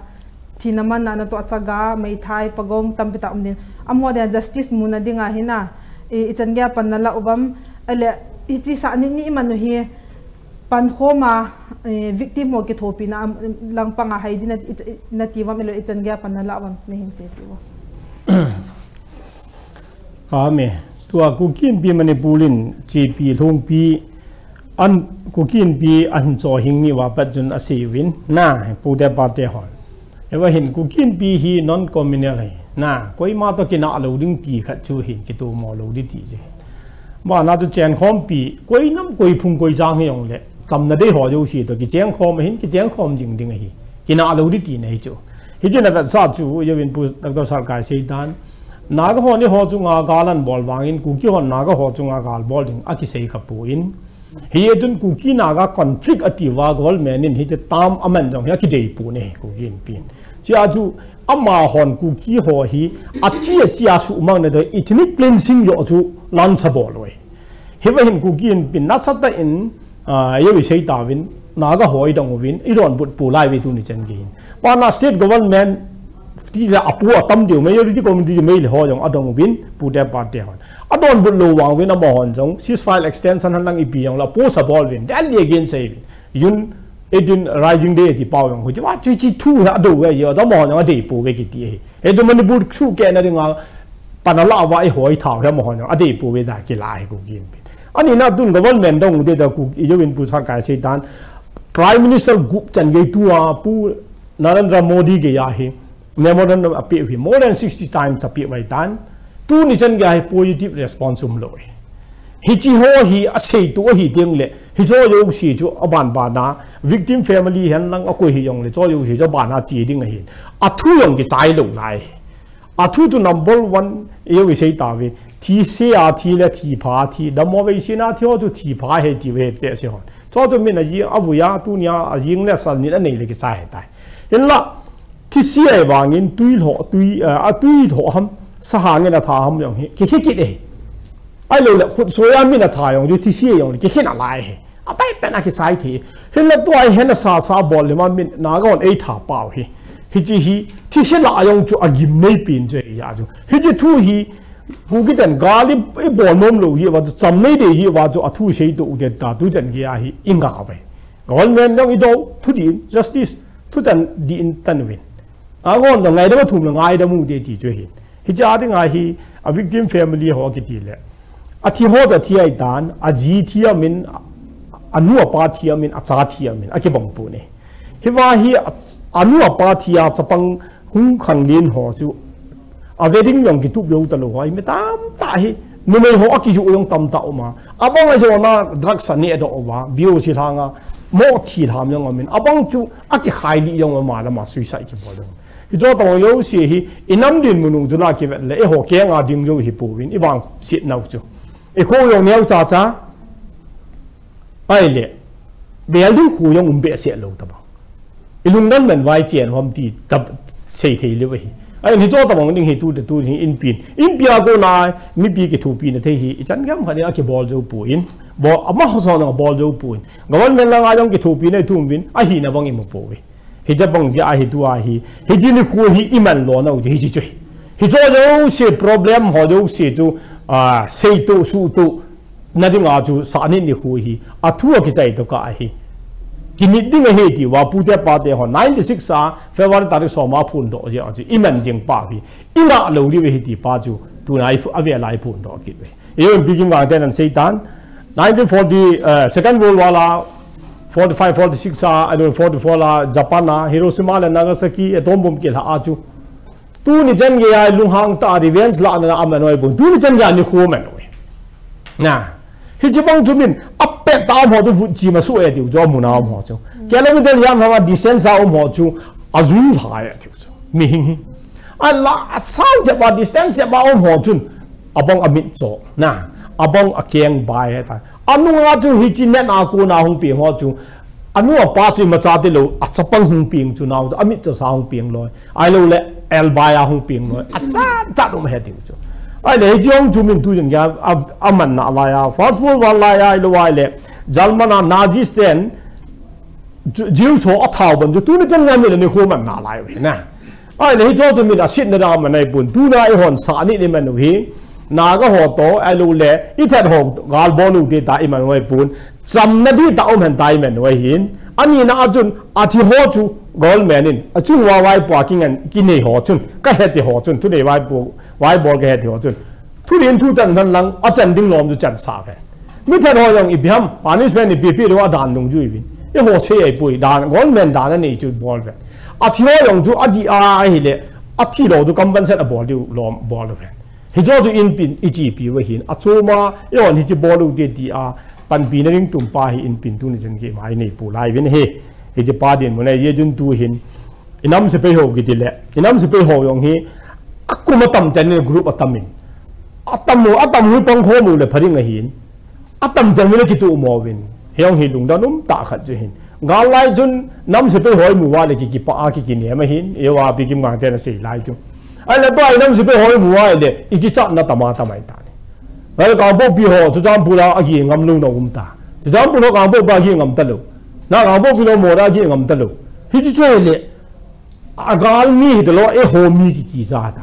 thina manna natoh chaga, meithai, pagong, tampi tah um din. Amaho dinga justice muna dinga hi na, i, ichan geiya pan na la uvam, ahile, hichi Sahnit ni i man u hi, pankhom a, i, victim ho kithopina, am, langpang a hai din na, i, i, nati uvam, ahile, ichan geiya pan na la uvam, nahin seipi uvam. Amen. Tua Kuki Inpi Manipur in J P Lhungpi an Kuki Inpi ahin chohing ni uva pat chun asei uvin. Na, pute pate hon. Eiva hin Kuki Inpi hi non-communal ahi. Na, koima toh kinah lou ding ti khat chu hin kitomo lou ding ti chu. Bana chu chenkhompi, koi nam, koi phung, koi chang hijongle. Chamna dei ho jouse toh kichengkhom ahin, kichengkhom jing ding ahi. Kinah lou ding tina hi chu. Hichun avetsah chu, Yovinpu Doctor Sarkai seitan. Naga hon eiho chunga gal anabol vangin, Kuki hon Naga ho chunga gal bol ding akisei kha poi. Hichun Kuki Naga conflict atiuva government in hiche tam aman jong hi akidei poi, Kuki Inpi in. Chea chu amahon Kuki ho hi achi achi a sumang na toh ethnic cleansing joh chu launch abol uve. Hiva hin Kuki Inpi in nasatah in, ah, eiho isei tauvin, Naga ho idong uvin, idonbut pou lai uve tuni chan geiyin. Bana state government, ti la apu atam diu, majority community diu, Meitei ho jong adong uvin, pute pate hon. Adonbut lou vang uvin amahon jong, ceasefire extension henlang ipi jong la, post abol uvin, then again sei uvin. June eighteen Rising Day ati pau jong, hiche, hiche thu hi adou uve, amahon jong adei pouve kiti ahi. Hichu Manipur sukeh na dinga, pan ala uva eiho ithao hi amahon jong adei pouve tia kila ahi Kuki Inpi in. Ani na tun government dong u te tia Kuki, Yovinpu Sarkai seitan, Prime Minister gup chan gei tua Pu Narendra Modi geiya hi memorandum apeh u hi more than sixty times apeh uva ahitan. Tuni chan geiya hi positive response umlou e. Hiche ho hi asei tou ahi teng le, hiche jouse chu aban bana, victim family henlang akoi hijongle, hiche jouse chu abana che ding ahi. Athu jong kichai lou lai. Athu chu number one, eiho isei tauve. Thise a thi le thipha a thi. Damo veisin a thi ho chu thipha ahi tiuve, hepte se hon. Chu chu min ajing, avui a, tunia ajing le sal nit anei le kichai ahitai. Hinla, thise ahi vangin tui lhoh, tui, eh, a tui lhoh ham, sahang in atha ham jong hi, kikhe kit e. Ahilou le, khut soi a min atha jong chu thise jong le, kikhe nalai e. Apai pen a kichai thei. Hinla tua hi hena sa sa bol le ma min Naga hon eitha pau hi. Hiche hi, thise la jong chu agim nei pen chu ahi a chu. Hiche thu hi, Kuki ten gal i, ibol nom lou hi uva chu, cham nei dei hi uva chu, athu sei tou u te ta, tu chan geiya hi, ingah uve. Government jong idou, thudih in, justice, thutan dih in tan uvin. Naga hon jong ngaidam athum le ngaidam u te ti chu ahi. Hiche a dinga hi, a victim family ho kiti le. Athi ho toh thi ahitan, aji thi amin, anu apa thi amin, acha thi amin, akibang poi. Hiva hi, a, anu apa thi a chapang hung khanglen ho chu, a wedding jong kitup jou talou ho, hi mi tamtah hi, numei ho akiju jong tamtah um a. Abang a jona drugs aneh doh uva, B O C lhanga, mo thi lham jong amin. Abang chu, akikhai lih jong um a, lama suicide kibol jong. Hiche tobang jouse hi, inam dinmun u chu la kivet le, eiho kenga ding jou hi pouvin, ivangset nau chu. Ikho jong neo chacha, ahile, bel ding khu jong um behseh lou tobang. Ilungdon man vai chen hom ti tab sei thei leu ahi. Ahin hiche tobang ding hi tu te tu hi inpin. Inpi a kona, mipi kithopina thei hi, ichan gam khat a kibol jou poi. Bol, amaho sa na bol jou poi. Government langa jong kithopina ithum uvin, ahina bang imu poi. Hiche bang jeh ahi tua hi, hiche nikho hi iman lona u, hiche chu hi. Hiche jouse problem ho jouse chu, ah, seito, suto, na dinga chu Sahnit nikho hi, athu akichai tokah ahi. Kinit ding ahi tiuva, pute pate ho, ninety six a, February tarik som a phondoh jeh a chu, iman jing pa hi, ina lou liu ahi ti pa chu, tuna i phu-, avela iphondoh kit uve. Ijeh inem Pi Kimgangten anasei tan, nineteen forty, eh, Second World War a, forty-five, forty-six a, ahilouleh forty-four a, Japan a, Hiroshima le Nagasaki, atom bomb kilha a chu. Tuni chan geiya lunghang tah a revenge lahna a aman u ahipon. Tuni chan geiya nikho aman u ahi. Na. Hiche bang chu min, apet tah a um ho chu vutchi masuh e tiu chu, amun a um ho chu. Kilometer ijat ham a distance a um ho chu, ajui lhai e tiu chu. Mihing hi. Ala, asao jep a distance jep a um ho chun, abang amit cho, na, abang akeng bai ahitai. Anunga chu hiche neh a kona hung peng ho chu, anu apa chu imacha tilou, achapang hung peng chu nao chu, amit cho sa hung peng loi. Ahilouleh, elbai a hung peng loi. Achat chat um ahi tiu chu. Ahile, hiche jong chu min tu jong a, a, aman nalai a. First World War lai a, ahilou ahile, German a Nazi stand, Ju-, Jews ho athao ban chu tuni chan geiya min nikho aman nalai u ahi na. Ahile hiche chu min asetna ding aman ahipon. Tuna eihon Sahnit iman u hi. Naga ho toh, ahilouleh, ithat ho gal bol u te tah iman u ahipon. Chamna ding tah um hen tah iman u ahin. Anina a chun, athi ho chu, government in, achung uva vaipo a kingan, kinei ho chun, kahe ti ho chun, thunei vaipo, vaibol kahe ti ho chun. Thudih in thutan hen lang, achan ding lom chu chansah ve. Mi that ho jong ipi ham, punishment ipi pi lou a dan dungjui uvin. Eiho sei ahipoi, dan, government dan anei chu bol ve. Athi ho jong chu adih a ahile, athi lou chu compensate abol diu lom bol ve. Hiche chu inpin ichepi u ahin, achom a, eihon hiche bol u te tia, panpina ding tum pa hi inpin tuni chan geiya inei pou lai uvin ahi. Hiche pa dinmun ahi, ijeh chun tu hin, inam sepai ho kiti le, inam sepai ho jong hi, akum atam chan in group atam in. Atam u, atam u pang khom u le pha ding ahin. Atam chan in akitomo uvin. Hijong hi lungdon um tah khat chu ahin. Gal lai chun nam sepai ho imu uva le ki, kipah a ki, kinem ahin. Eiho a Pi Kimgangten anasei lai chu. Ahile tua inam sepai ho imu uva le, ikichatna tam a tam ahitai. Ahile Kangpokpi ho, Churachandpur a aki ngam louna um ta. Churachandpur ho Kangpokpi a aki ngam talou. Na Kangpokpi ho Mora aki ngam talou. Hiche chu ahile, agal mi hita lou, eiho mi ki, kicha ta.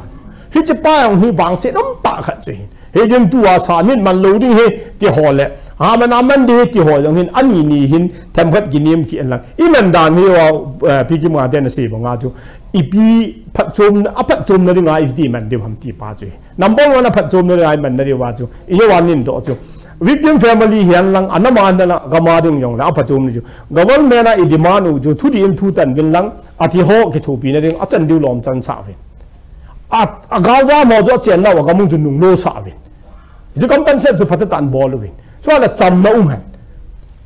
Hiche pa jong hi vangset um tah khat chu ahin. Hijeh chun tua Sahnit man lou ding ahi, ti ho le. Aman aman ding ahi, ti ho jong hin, ani ni hin, themkhat kinem kit in lang. Iman dan hi uva, eh, Pi Kimgangten anasei banga chu. Ipi phatchom, aphatchomna dinga iti man diu ham ti pa chu ahi. Number one a phatchomna dinga imanna diuva chu. Ijeh inem iti chu. Victim family hihen lang, anam a, anam a, gam a ding jong le, aphatchomna chu. Government a idemand u chu, thudih in thutan uvin lang, athi ho kithopina ding, achan diu lom chansah uvin. A, agal jam ho chu achenna uva gam u chu nunglo sah uvin. Chu compensate chu phatah tah in bol uvin. Chule chamna um hen.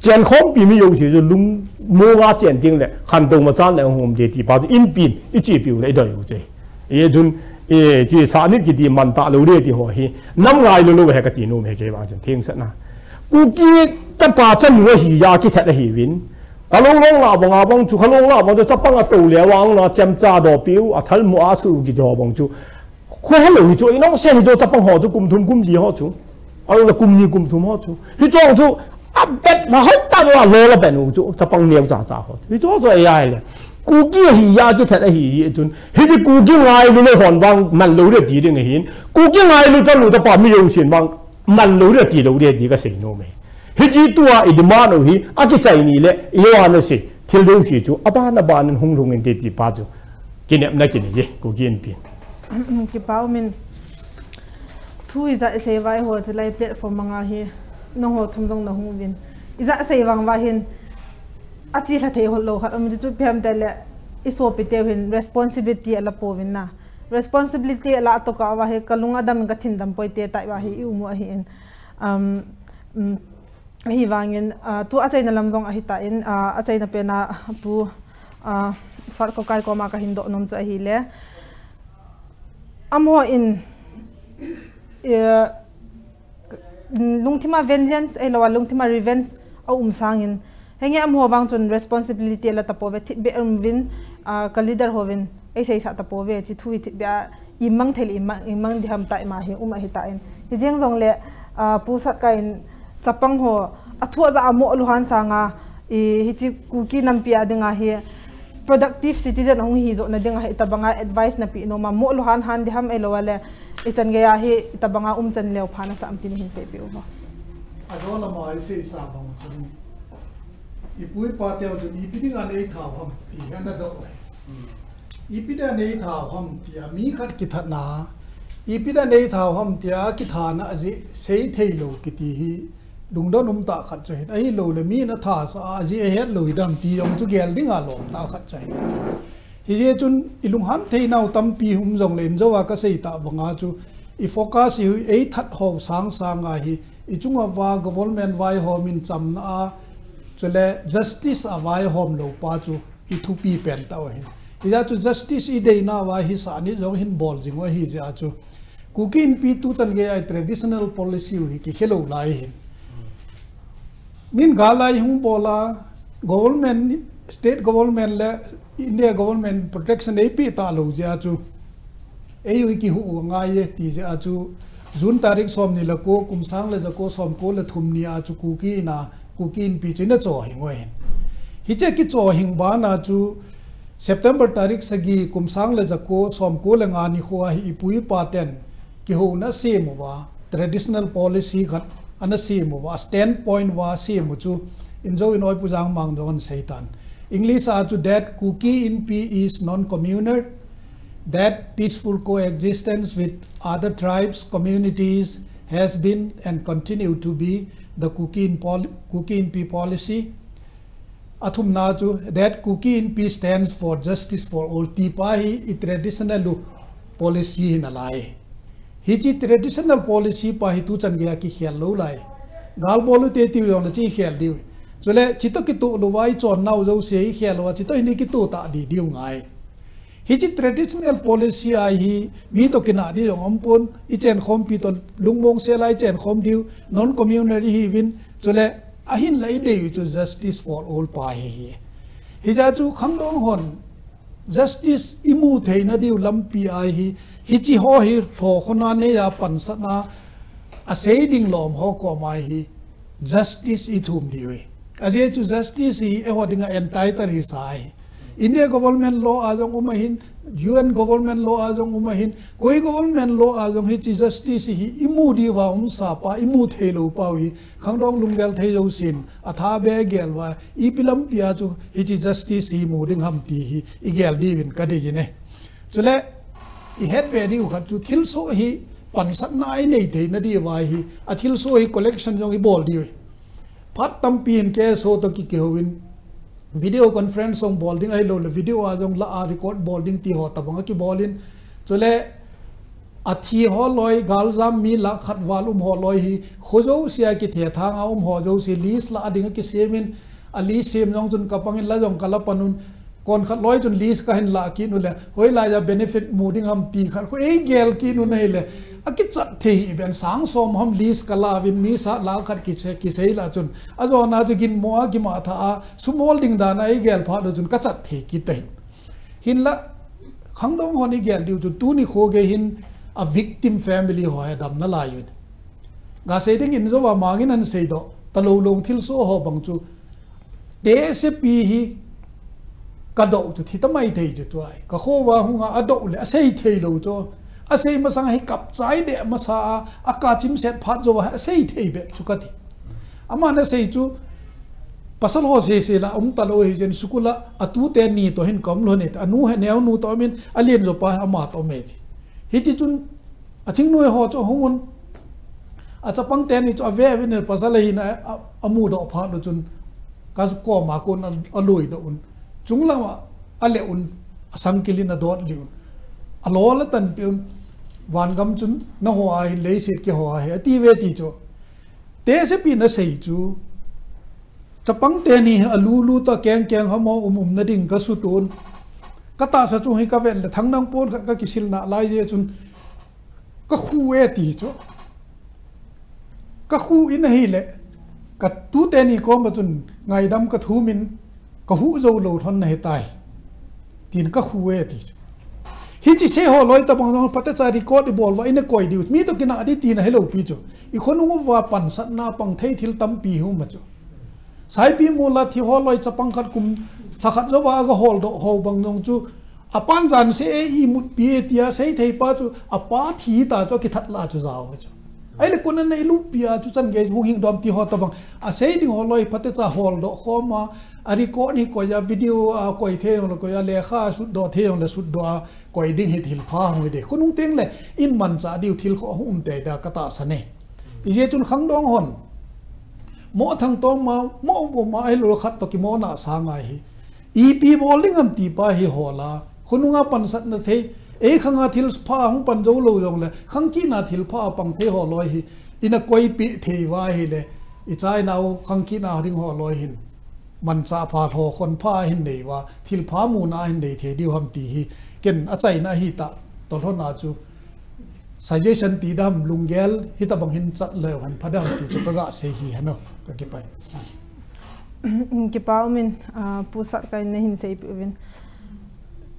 Chenkhompi mi jouse chu lungmong a chen teng le, khantou machan le hung um ding ti pa chu inpin, ichepi u le idei u chu ahi. Ijeh chun, eh, hiche Sahnit kiti man talou ding ti ho hi, nam ngailu lou ahi kati nom ahi kei vang chun, thengsel na. Kuki chapa chanu ahi a kithat ahiuvin. Kalong long la bang a bang chu, kalong la bang chu, chapang atou le vang na, chemcha doh piu, athal mu a su kiti ho bang chu. Kho helou hichu, inong se hichu, chapang ho chu, kum thum kum li ho chu. Ahilou le kum ni kum thum ho chu. Hichu chu, avet va hoi ta va lo la ben u chu, chapang neo cha cha ho. Hichu chu ahile. Kuki ahi a kithat ahi hi chun. Hiche Kuki ngailu le hon vang man lou ding ti ding ahin. Kuki ngailu chanu chapa mi jousen vang man lou ding ti lou ding ti kasei nom e. Hiche tua idemand u hi, akichai ni le, eiho a anasei, thil jouse chu, aban aban in hung lhung inte ti pa chu. Kinepna kinei e, Kuki Inpi. Kipa umin. Thu ijat isei uva eiho chulai platform manga hi nangho thum jong nahung uvin. Ijat isei vang uva hin achihla thei hol lou khat um chu chu ipi ham itile isopi teu hin responsibility ala pouvin na. Responsibility ala toh kah uva hi kalung adam in kathim dam poi ti tah uva hi i um u ahin. Um, um, Ahivangin, ah, tu achaina lam jong ahitan, ah, achaina pena pu, ah, Sat Kokai koma kahin doh nom chu ahile. Amaho in, eh, lungthima vengeance, ahilouleh lungthima revenge a um sangin. Henge amaho vang chun responsibility ala tapouve, thipbeh um uvin, ah, ka leader hovin, eiseisa tapouve, hiche thu hi thipbeh a imang thei le imang, imang diham tah ima hi um ahitan. Hijeng jongle, ah, Pu Sat Kai in chapang ho, athu aja a mo luhan sanga, i, hiche Kuki nampi a dinga hi productive citizen ahung hi joh na dinga hi itobanga advice napeh nom a, mo luhan han diham ahilouleh, ichan geiya hi itobanga umchan leo pha nasa am ti nahin seipeh uva. Ajo lama iseisa bang chun, ipu ipa teu chun ipi dinga neithau ham ti hi ana doh e. Ipi dinga neithau ham tia mi khat kithatna, ipi dinga neithau ham tia kithana ajeh seithei lou kiti hi lungdon umtah khat chu ahin, ahilouleh mi natha sa a ajeh ahet lou hidam ti jong chu gel dinga lomtah khat chu ahin. Hijeh chun ilunghan theinau tampi um jongle injouva kasei tah banga chu i focus hi eithat ho sangsanga hi ichunga uva government vaihom in chamna a, chule justice a vaihom lou pa chu ithupi pentah u ahin. Hijeh chun justice ideina uva hi sani jong hin bol jing u ahijeh a chu Kuki Inpi tuchan geiya traditional policy u hi kikhe lou lai ahin. Min gal a ihung bol a, government, state government le India government protection eipeh talou jeh a chu eiho ikihuh u angai e ti jeh a chu June tarik somni le ko, kum sang le jako somko le thum ni a chu Kuki Inna, Kuki Inpi chu ina chohhing u ahin. Hiche kichohhing bana chu September tarik sagi, kum sang le jako somko le nga nikho a hi ipu ipa ten kihouna asem uva, traditional policy khat ana sem uva, standpoint uva asem u chu injou in oipu Jangmang jong ana seitan. English a chu that Kuki Inpi is non-communal, that peaceful coexistence with other tribes, communities has been and continue to be the Kuki, Kuki Inpi policy. Athumna chu that Kuki Inpi stands for justice for all ti pa hi i traditional u policy hi nalai. Hiche traditional policy pa hi tuchan geiya kikhel lou lai. Gal bol u te tiu jongle chu ikhel diu. Chule chutoh kitoh louva ichonnau jouse ikhel louva chutoh hin ikitoh tah di diu ngai. Hiche traditional policy a hi mi toh kinah di jong umpon, ichenkhompi toh lungmong sela ichenkhom diu, non-communal ihiuvin, chule ahinla idei u chu justice for all pa hi ahi. Hijeh a chu khangdong hon justice imu theina diu lampi a hi, hiche ho hi lhokhona neiya pansatna asei ding lom ho koma hi justice ithum diu ahi. Ajeh chu justice hi eiho dinga entitle hisa ahi. India government law a jong um ahin, U N government law a jong um ahin, koi government law a jong hiche justice hi imu diuva umsa pa, imu theilou pau hi, khangdong lunggel thei jousen atha be gel uva, ipi lampi a chu hiche justice hi imu ding ham ti hi igel diuvin kadei in e. Chule ihet be diu khat chu thilsoh hi pansatna inei theina diuva hi, athilsoh hi collection jong ibol diu ahi. Phat tampi hin K S O toh kikihou in video conference jong bol ding ahilouleh video a jong la a record bol ding ti ho tobang akibol in, chule athi ho loi, galjam mi lakh khat val um ho loi hi kho jousea kithethang a um ho jouse list la ding akisem in, a list sem jong chun kapang in la jong kala pan un, konkhat loi chun list kahin la kit u le, hoilai a benefit mu ding ham ti khat khu eigel kit u ahile, akichat thei hih ben, sang som ham list kala uvin mi sa lakh khat kisei, kisei la chun, ajona chu ginmo a kimatha a sum hol ding dan a eigel phat u chun kachat thei kit ahi. Hinla khangdong hon igel diu chun tuni kho gei hin a victim family ho hi adam nalai uvin. Gasei ding in jouva mangin ana seidoh talou lou thilsoh ho bang chu, tehsepi hi kadoh chu thi tamai thei chu tua ahi. Kakho uva hunga adoh le asei theilou chu, asei masang hi kapchai deh masa a, akachimset phat jouva asei thei bep chu kati. Aman asei chu pasal ho sese la um talou ahi jeh in school a atute ni toh hin kaum lhon e, anu hi neonu toh umin, alen joupa ama toh ume ti. Hiti chun, a thingnoi ho chu hung un. A chapang teni chu ave ave in pasal ahin a, a, amudoh phat u chun. Ka koma kon a, alui doh un. Chunglam a, ale un. Asangkil in adot li un. Alo la tanpi un. Vangam chun, na ho ahin leiset ke ho ahi. Ati ve ti chu. Te sepi na sei chu. Chapang teni a lulu ta keng keng hamo um um na ding ka sutun. Ka tahsa chu hi ka vet le thangnang pon kha ka kisil na lai je chun ka khu e ti chu. Ka khu in ahi le ka tu teni kom ba chun ngaidam ka thumin ka hu zo lo thon na he tai. Tin ka khu e ti chu. Hichi sei ho loi ta bang jong pate cha record i bol va in a koi diu. Mi to kina di ti na he lo pi chu. I khonung va pansat na pang thei thil tampi hu ma chu. Saipi mula thi ho loi chapang khat kum lha khat zo ba ga hol do ho bang jong chu. A pan jan se e i mut pi e tia sei thei pa chu. A pa thi ta chu ki that la chu zau chu. Ai le kun na i lu pi a chu chan ge hu hing dom ti ho ta bang. A sei ding ho loi pate cha hol do ho ma. A record ni ko ya video a koi thei jong le ko ya le kha sut do thei jong le sut do a koi ding hi thil pha hung de. Khonung teng le in man cha diu thil kho hung um te da ka tahsa ne. I je chun khang dong hon. Mo thang tong ma, mo um um ma, ai lo khat to ki mo na sa ngai hi. I pi bol ding am ti pa hi ho la. Khonunga pansat na thei. Ei khanga thil pha hung pan zo lo jong le. Khang ki na thil pha pang thei ho loi hi. Ina koi pi thei va hi le. I chai nau khang ki na ding ho loi hin. Man cha pha tho khon pha hin nei va. Thil pha mu na hin nei thei diu ham ti hi. Ken a chai na hi ta. To hon a chu. Suggestion ti dam lunggel hi ta bang hin chat le han pha dam ti chu ka ga sei hi hano ka ki pai. Kipa umin, ah, pu sat kai na hin sei pi uvin.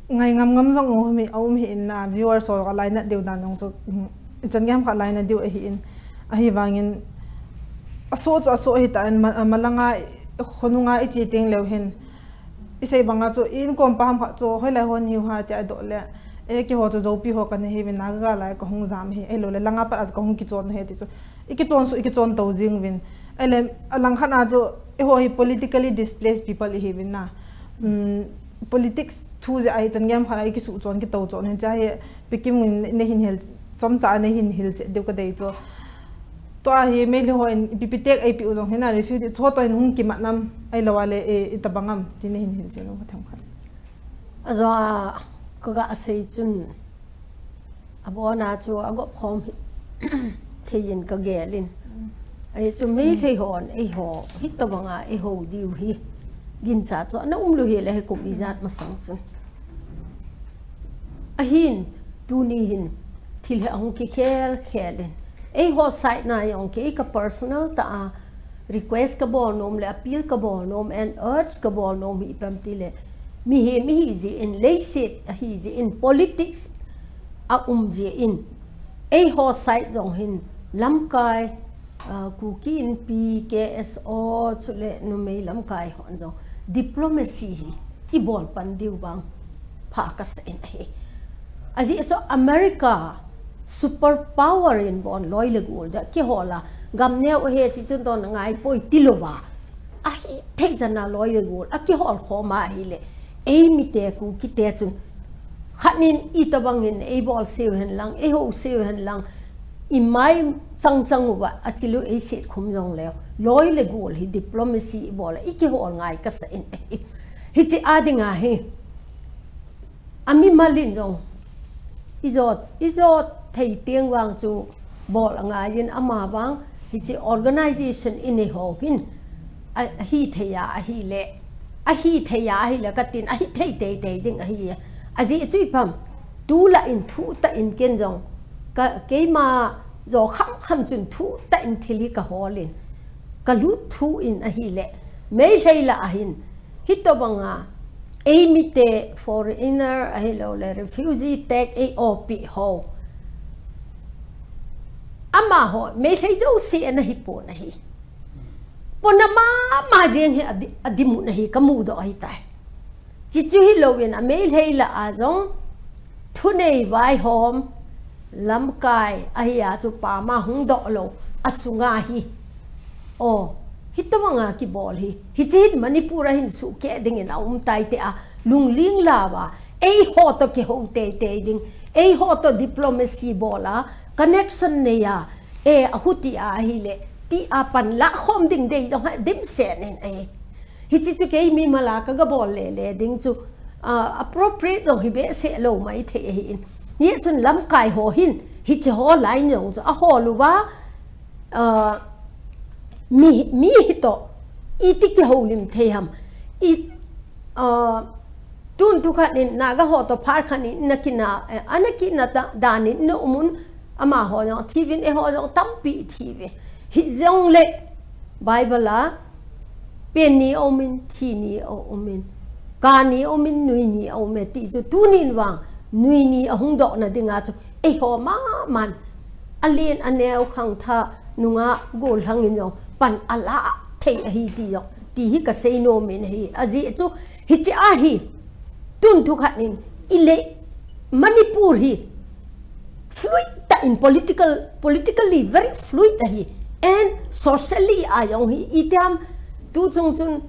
Ngai ngam ngam jong um hi, um hi in na viewers ho ka lai na diu dan jong chu, um, i chan gem kha lai na diu ahi in. Ahi vangin, a so chu a so hi ta in ma-, a malanga, khonunga i chi ting leu hin. I sei banga chu, i inkom pa ham kha chu, hoi lai hon hiu ha ti a do le. E ki ho chu zo pi ho ka na hi vin na ga lai ka hung jam hi. E lo le langa pa a chu ka hung ki chon he ti chu. I ki chon su, i ki chon to jing vin. E le, a lang khat na chu, i ho hi politically displaced people i hi vin na. Um, politics thu je ai chan gem khat na i ki su chon ki to chon hin cha hi. Pi Kim in ne hin hil, chom cha ne hin hil se diu ka dei chu. Tua hi Meitei ho in pi pi tek ai pi u jong hin a refugee chu to hin hung ki mat nam ai lo a le e, i ta bang am ti ne hin hil se lo ka them khat. A zo a ka ga sei chun a bona chu a gop khom hi thei in ka gel in. Ai chu Meitei hon ei ho hi ta banga ei ho diu hi. Gin cha chu na um lu hi le he kum i jat masang chun. Ahin, tuni hin, thil hi ahung kikhel khel in. Ei ho side na jong kei ka personal ta a request ka bol nom le appeal ka bol nom and urge ka bol nom hi i pam ti le. Mi hi, mi hi ji in, leiset ahi ji in, politics a um ji in. Ei ho side jong hin, lamkai, ah, Kuki Inpi, K S O, chule numei lamkai hon jong. Diplomacy hi. I bol pan diu vang pha ka sa in ahi. Ajeh chu America super power in bon loi le gol da kihol a gam neo he chi chun don ngai poi ti lo va. Ahi thei jana loi le gol a kihol khom a hi le. Ei mi te Kuki te chun khat nin i ta bang in ei bol seu hen lang, ei ho seu hen lang, i mai chang chang uva, a chilu ei set khum jong leo. Loi le gol hi diplomacy i bol a, i kihol ngai ka sa in ahi. Hichi a dinga hi. A mimal in jong. I jo, i jo thei teng vang chu bol a ngai in ama vang. Hichi organization i nei ho hin. A, a hi thei a, a hi le. A hi thei a, a hi le ka tin, a hi thei tei tei ding a hi. Ajeh chu i pam. Tu la in thu ta in ken jong. Ka, keima jo kham kham chun thu ta in thil hi ka hol in. Ka lut thu in a hi le. Meitei la a hin. Hi to banga. Ei mi te foreigner a hi lo le refugee tag ei o pi ho. Ama ho, Meitei jo si a na hi pon a hi. Pon a ma, ma jeng hi a di, a di mu na hi ka mu do a hi tai. Chi chu hi lo in a Meitei la a jong. Thu nei vai hom. Lamkai, a hi a chu pa ma hung do lo. A sunga hi. O, hi to banga ki bol hi. Hichi hin Manipur a hin su ke ding in a um tai te a. Lungling la va. Eiho toh kihou teitei ding, eiho toh diplomacy bol a, connection nei a, e, ahuti ahile, ti a panla khom ding dei dong ha, dimset in ahi. Hiche chu kei mimal a ka gabol lele ding chu, ah, appropriate jong hi behseh lou maithei ahin. Hijeh chun lamkai ho hin, hiche ho line jong chu ahol uva, ah, mi, mi hitoh, iti kihoulim thei ham. I, ah, tun tukhat in Naga ho toh phat khat in ana kina, eh, ana kina da, dan in ana um un, amaho jong thi uvin, eiho jong tampi ithi uve. Hijongle Bible a, pen ni aumin, thi ni aumin, ka ni aumin, nui ni aume ti chu tunin vang, nui ni ahung dohna dinga chu, eiho maman, alen aneo khangthah nungah gollhang in jong pan ala thei ahi ti jong, ti hi kasei nom in ahi. Ajeh chu, hiche ahi, tun thukhat in, ile Manipur hi, fluid tah in political, politically very fluid ahi. And socially a jong hi, itiam, tu chung chun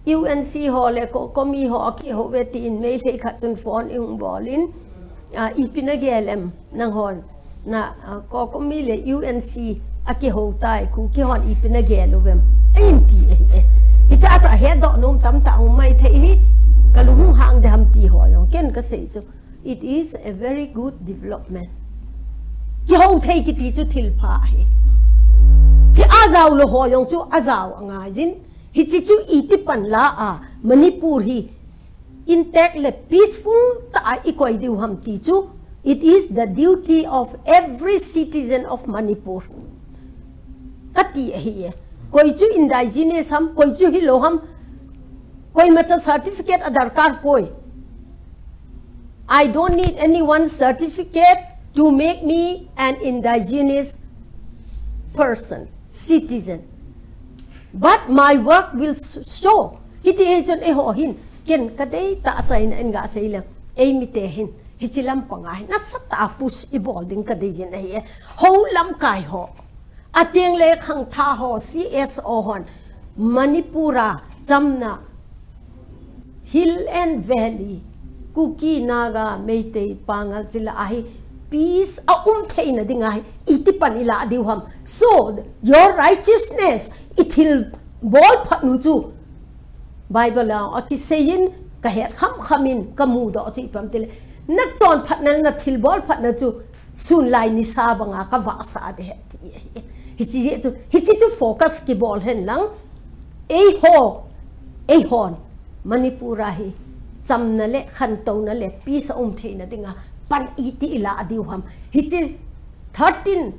U N C ho le COCOMI ho akihou uve tin Meitei khat chun phone ihung bol in, ah, ipi nagel em nanghon. Na, ah, COCOMI le U N C akihou tai, Kuki hon ipi nagel uvem. Ahin ti ahi e. Hicha cha hedoh nom tamtah um maithei hi, kalung hung hang ding ham ti ho jong ken kasei chu. It is a very good development. Kihou thei kiti chu thil pha ahi. Hiche ajao lou ho jong chu ajao angai jin. Hiche chu iti panla a Manipur hi intact le peaceful tah a ikoi diu ham ti chu, it is the duty of every citizen of Manipur. Kati ahi e. Koi chu indigenous ham, koi chu hilou ham, koimacha certificate adarkar poi. I don't need anyone's certificate to make me an indigenous person, citizen. But my work will s-, show. Hiti hi chun eiho hin, ken kadei tah a China in gasei leng, eimi te hin, hiche lampang a hin, nasatah a push ibol ding kadei jin ahi e. Hou lamkai ho, ateng le khangthah ho, C S O hon, Manipur a chamna, Hill and Valley, Kuki, Naga, Meitei, Pangal, chila ahi, peace aum theina dinga hi, iti pan ilah diu ham. So, your righteousness, ithil bol phatnu chu, Bible a, akisei in, kahet khamkham in, kamudoh chu ipi ham tile. Nachon phatna, nathil bol phatna chu, sunlai nisa banga kavahsah ding ahi ti ahi. Hiche chu, hiche chu focus kibol hen lang. Eiho, eihon, Manipur a hi, chamna le, khantouna le, peace aum theina dinga, pan iti ilah diu ham. Hiche thirteen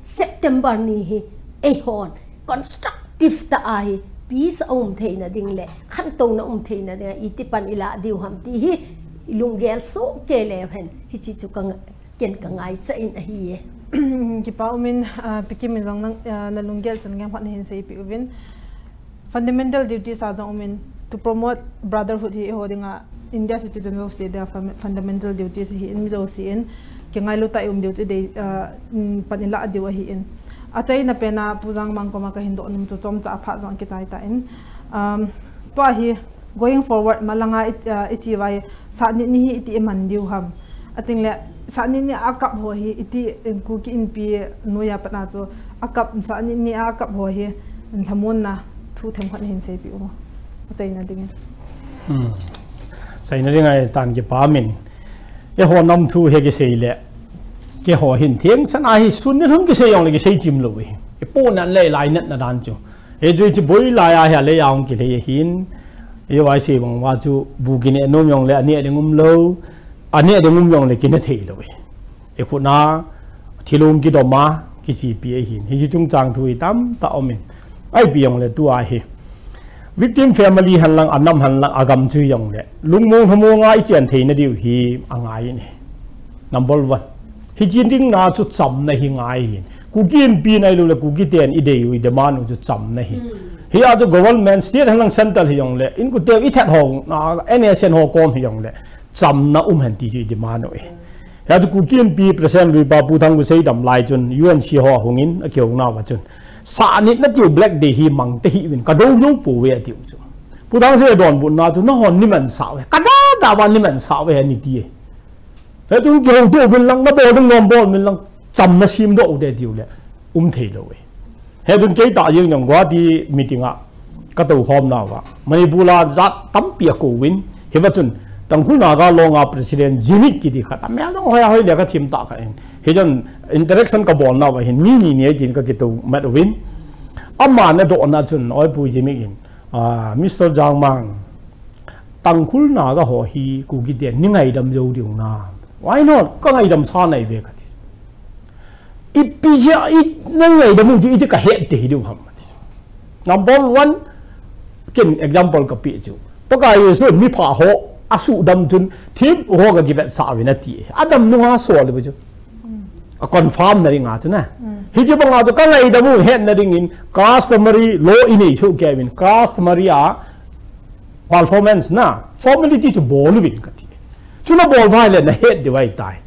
September ni hi, eihon, constructive tah a hi, peace aum theina ding le, khantouna um theina dinga, iti pan ilah diu ham ti hi, ilunggel soh kei leu hen, hiche chu ka nga-, ken kangaicha in ahi e. Kipa umin, ah, Pi Kim in jong nang, ah, nalunggel chan gei khat nahin seipeh uvin. Fundamental duties a jong umin to promote brotherhood hi eiho dinga India citizen jouse dia fun-, fundamental duties ahin mi jouse in kingailu tah a um diu chu dei, ah, um, pan ilah diu ahin. Achaina pen a Pu Jangmang koma kahin doh nom chu chomcha phat jong kichai tan. Um, tua hi going forward, malanga it-, ah, iti vai, Sahnit ni hi iti iman diu ham. Ating le, Sahnit ni a kap ho hi iti, eh, Kuki Inpi noiya pat a chu a kap, Sahnit ni a kap ho hi, lhamonna thu themkhat nahin seipeh u. Achaina dingin. Hmm. Achaina ding ahi tan kipa min. Eiho nam thu hi kisei le. Keiho hin theng san ahi sun ni lhum kisei jong le kisei chim lou hi. Ipo nan le lainatna dan chu. Hichu hiche boi lai a hi alei a hung kilhei ahin. Eiho a isei bang uva chu bu kineh nom jong le aneh ding um lou. Aneh ding um jong le kineh thei lou hi. Ikhut na thilung kidom a kichepi ahin. Hiche chungchang thu hi tamtah um in. Ipi jong le tua hi. Victim family hen lang, anam hen lang, agam chu jong le. Lungmong lhamong a ichen theina diu hi angai in ahi. Number one. Hiche ding na chu chamna hi ngai hin. Kuki Inpi nai lou le Kuki ten idei u, idemand u chu chamna hi. Hmm. Hia chu government, state hen lang central hi jong le, in kute ithat ho, na, N S N ho kom hi jong le, chamna um hen ti chu idemand u ahi. Hia chu Kuki Inpi President Luipa Pu Thangvahsei dam lai chun U N C ho hung in akihouna uva chun. Sahnit na tiu Black Day hi mang tahih uvin kadou jou pouve atiu chu. Pu Thangvahsei donbutna chu nahon niman sah uve. Kadou Tah ban ni man sa ve ni ti e. He tun kihouto uvin lang, nabol ding nabol uvin lang, chamna semdoh u te tiu le um thei lou e. He tun kei tah jeng jong Guwahati meeting a katou khom nauva Manipur a jat tampi akou uvin, hiva chun Tangkhul Naga Long a president Jimmy kiti khat, amel jong hoi a hoi le kathim tah khat in. Hichun interaction kabol nauva hin mi ni ni eitin kakitou mat uvin. Aman adohna chun, oi Pu Jimmy in, ah, Mister Jangmang, Tangkhul Naga ho hi Kuki ten nei ngaidam jou diu na. Why not? Kangaidam sa nai ve kati. Ipi jeh a nei ngaidam u chu iti kahet thei diu ham. Number one, ken example kapeh chu, Pakai Jesu in mipha ho asuhdam chun thempu ho kakivetsah uvin ati. Adam nunga sol le bu chu. A confirm na dinga chu na. Hiche banga chu kangaidam u hetna dingin customary law inei soh kei uvin, customary a performance na, formality chu bol uvin kati. Chu nabol uva ahile nahet diu ahitai.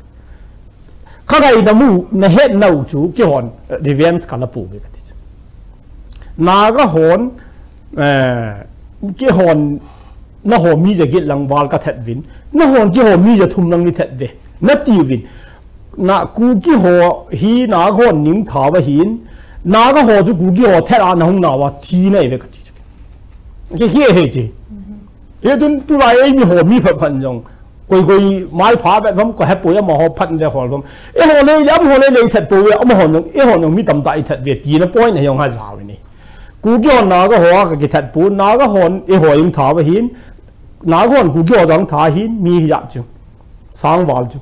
Kangaidam u, nahetna u chu keihon, eh, revenge kala pouve kati chu. Naga hon, eh, keihon, nangho mi ja get lang val kathat uvin, nanghon keiho mi ja thum lang neithat uve nati uvin. Na Kuki ho hi Naga hon ning tha uva ahin, Naga ho chu Kuki ho that a nahung nauva thi nahi uve kati chu. Kihe he che. Hichun tulai eimi ho mi phat phat jong, koi koi mai pha vet uvam, kahepoi, amaho phat le hol uvam. Eiho le, amaho le, le ithat pouve, amaho jong, eiho jong mi tamtah ithat uve, tina point hi jong ha jao ni. Kuki hon Naga ho a kakithat pon, Naga hon eiho jong tha uva ahin, Naga hon Kuki ho jong tha ahin, mi hijat chu. Sangval chu.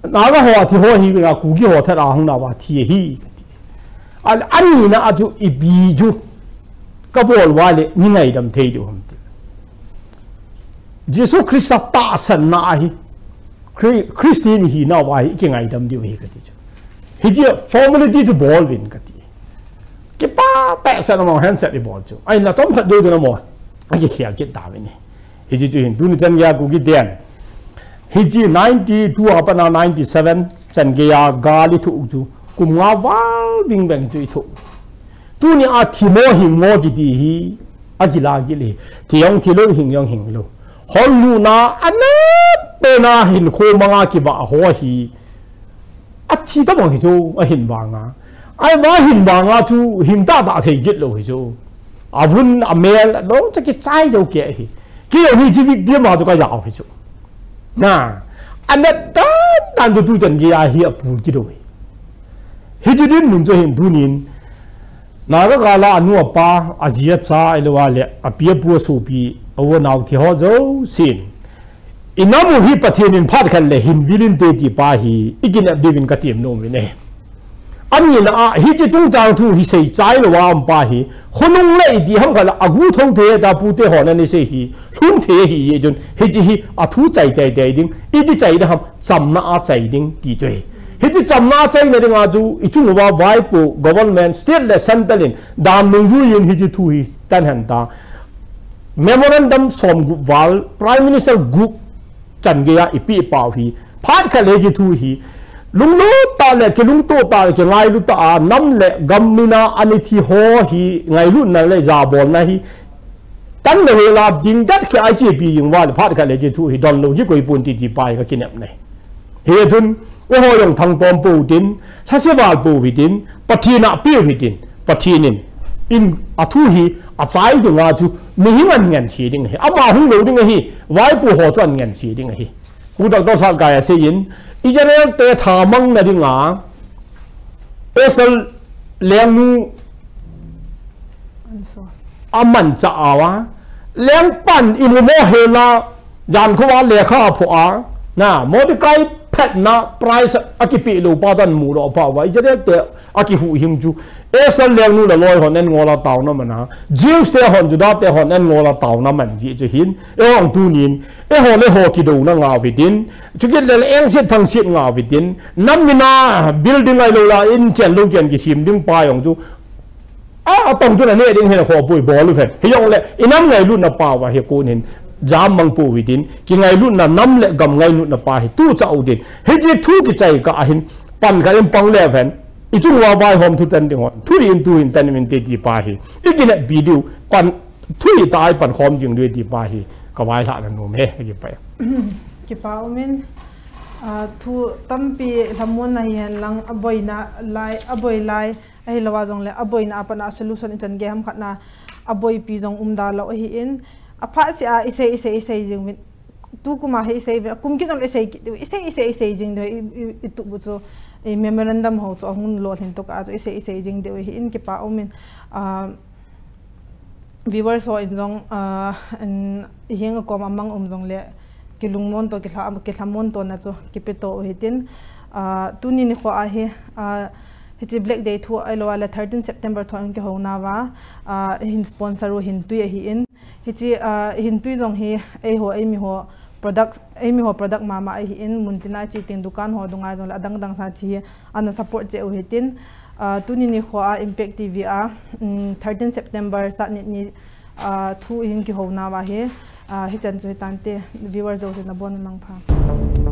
Naga ho athi ho hi na Kuki ho that a hung nauva thi ahi. A, anina a chu ipi chu kabol uva le nei ngaidam thei diu ham ti. Jesu Christa tahsanna ahi. Chri-, Christian hinauva hi ikingaidam diu ahi kati chu. Hiche formality chu bol uvin kati. Kipah tahsan amaho handset ibol chu. Ahinla chomkhat jou chun amaho akikhel kit tauvin ahi. Hiche chu hin, tuni chan geiya Kuki ten. Hiche ninety-two a pat a ninety-seven chan geiya gal ithoh chu kum nga val ding veng chu ithoh. Tunia thi mo hing mo kiti hi akila kit e. Thi jong thi lou, hing jong hing lou. Holnuna anat pena hinkho manga kivah ho hi athi tabang hi chu, ahin vanga. Ahivang ahin vanga chu hing tahtah thei kit lou hi chu. Avun, amel, along chu kichai jou kei hi. Kei jong hiche victim a chu kajao hi chu. Na, anat dan dan chu tuchan geiya hi apul kit u hi. Hiche dinmun chu hin tunin, Naga gal a anu apa, aji acha, ahilou le api apu asopi, a u anao thi ho jousen inam u hi Pathen in phat khat le hin vil inte ti pa hi ikinep diuvin katem nom uvin ahi. Anina a hiche chungchang thu hi seichai louva um pa hi, khonung le iti ham khat le agu thou thei ta pute hon anasei hi, lhung thei ahi jeh chun, hiche hi athu chai teitei ding, iti chai ding ham, chamna a chai ding ti chu ahi. Hiche chamna a chaina dinga chu ichung uva vaipo, government, state le central in dan nungjui in hiche thu hi tan hen ta. Memorandum somgup val, Prime Minister gup chan geiya ipeh pau hi, phat khat le hiche thu hi lunglut tah le kilungto tah le kingailu tah a nam le gam mina ana thi ho hi ngailutna le jabolna hi tan lou hela ding dat khe a ichepi jing uva le phat khat le hiche thu hi donlou hi koi pon ti ti pa hi kakinepna ahi. Hichun eiho jong thangtom pou tin, lhaseval pou hitin, Pathen a pe hitin, Pathen in, in athu hi achai dinga chu mihem in angansei ding ahi. Ama hung lou ding ahi, vaipo ho chu angansei ding ahi. Pu Doctor Satkai aseiyin, Israel te thamangna dinga Esther lengnu amanchah uva, lengpan imu mo hela, jankho a lekha aphoh a, na, Mordecai phatna price akipeh lou pa toh amu lou pa uva, Israel te akihuhhing chu, Esther lengnu le loi hon an ngol a taona man a, Jews te hon, Juda te hon an ngol a taona man jeh chu hin, eihon tunin, eiho le ho kidouna ngah u hitin, chukit le le engset thangset ngah u hitin, nam mina building ahilou le in chen lou chen kisem ding pa jong chu, a, atong chun aneh ding hina khopoi bol u ven. Hijongle, inam ngailutna pa uva hi kon hin, jam mang pou hitin, kingailutna nam le gam ngailutna pa hi tuchah u hitin. Hiche thu kichai kah a hin, pan khat in pang le ven. Ichung uva vaihom thu tan ding hon. Thu in tu hin tan in te ti pa hi. Ikineppi diu, pan thu itah a ipan khom jing diu ti pa hi. Kavailhahna nom e, akipah e. Kipa umin, ah, thu tampi lhamonna hihen lang aboina lai, aboi lai, ahilouleh aboina a pat a solution ichan gei ham khat na aboipi jong umda lou ahin, aphat sia isei, isei, isei jing uvin, tu kum a hi isei uvin, kum kit jong isei kit diu, isei, isei, isei jing diu, i, i, itup u chu, i memorandum ho chu ahung lolhin tokah chu isei, isei jing diu ahin kipa umin, ah, viewers ho in jong, ah, in, iheng a kom a mang um jongle, kilungmon to, kilha, kilhamon to na chu kipe to u hitin, ah, tuni nikho a hi, ah, hiche Black Day thu ahilouleh thirteen September thu in kihouna uva, ah, hin sponsor u Hintui ahin. Hiche, ah, Hintui jong hi eiho, eimi ho product, eimi ho product mama ahin, muntina iche teng dukan ho dunga jongle adang dang sa che hi ana support cheh u hitin, ah, tuni nikho a Impact T V a, um, thirteen September Satnit ni, ah, thu in kihouna uva hi, ah, hichan chu hitante, viewers jouse nabon mangpha.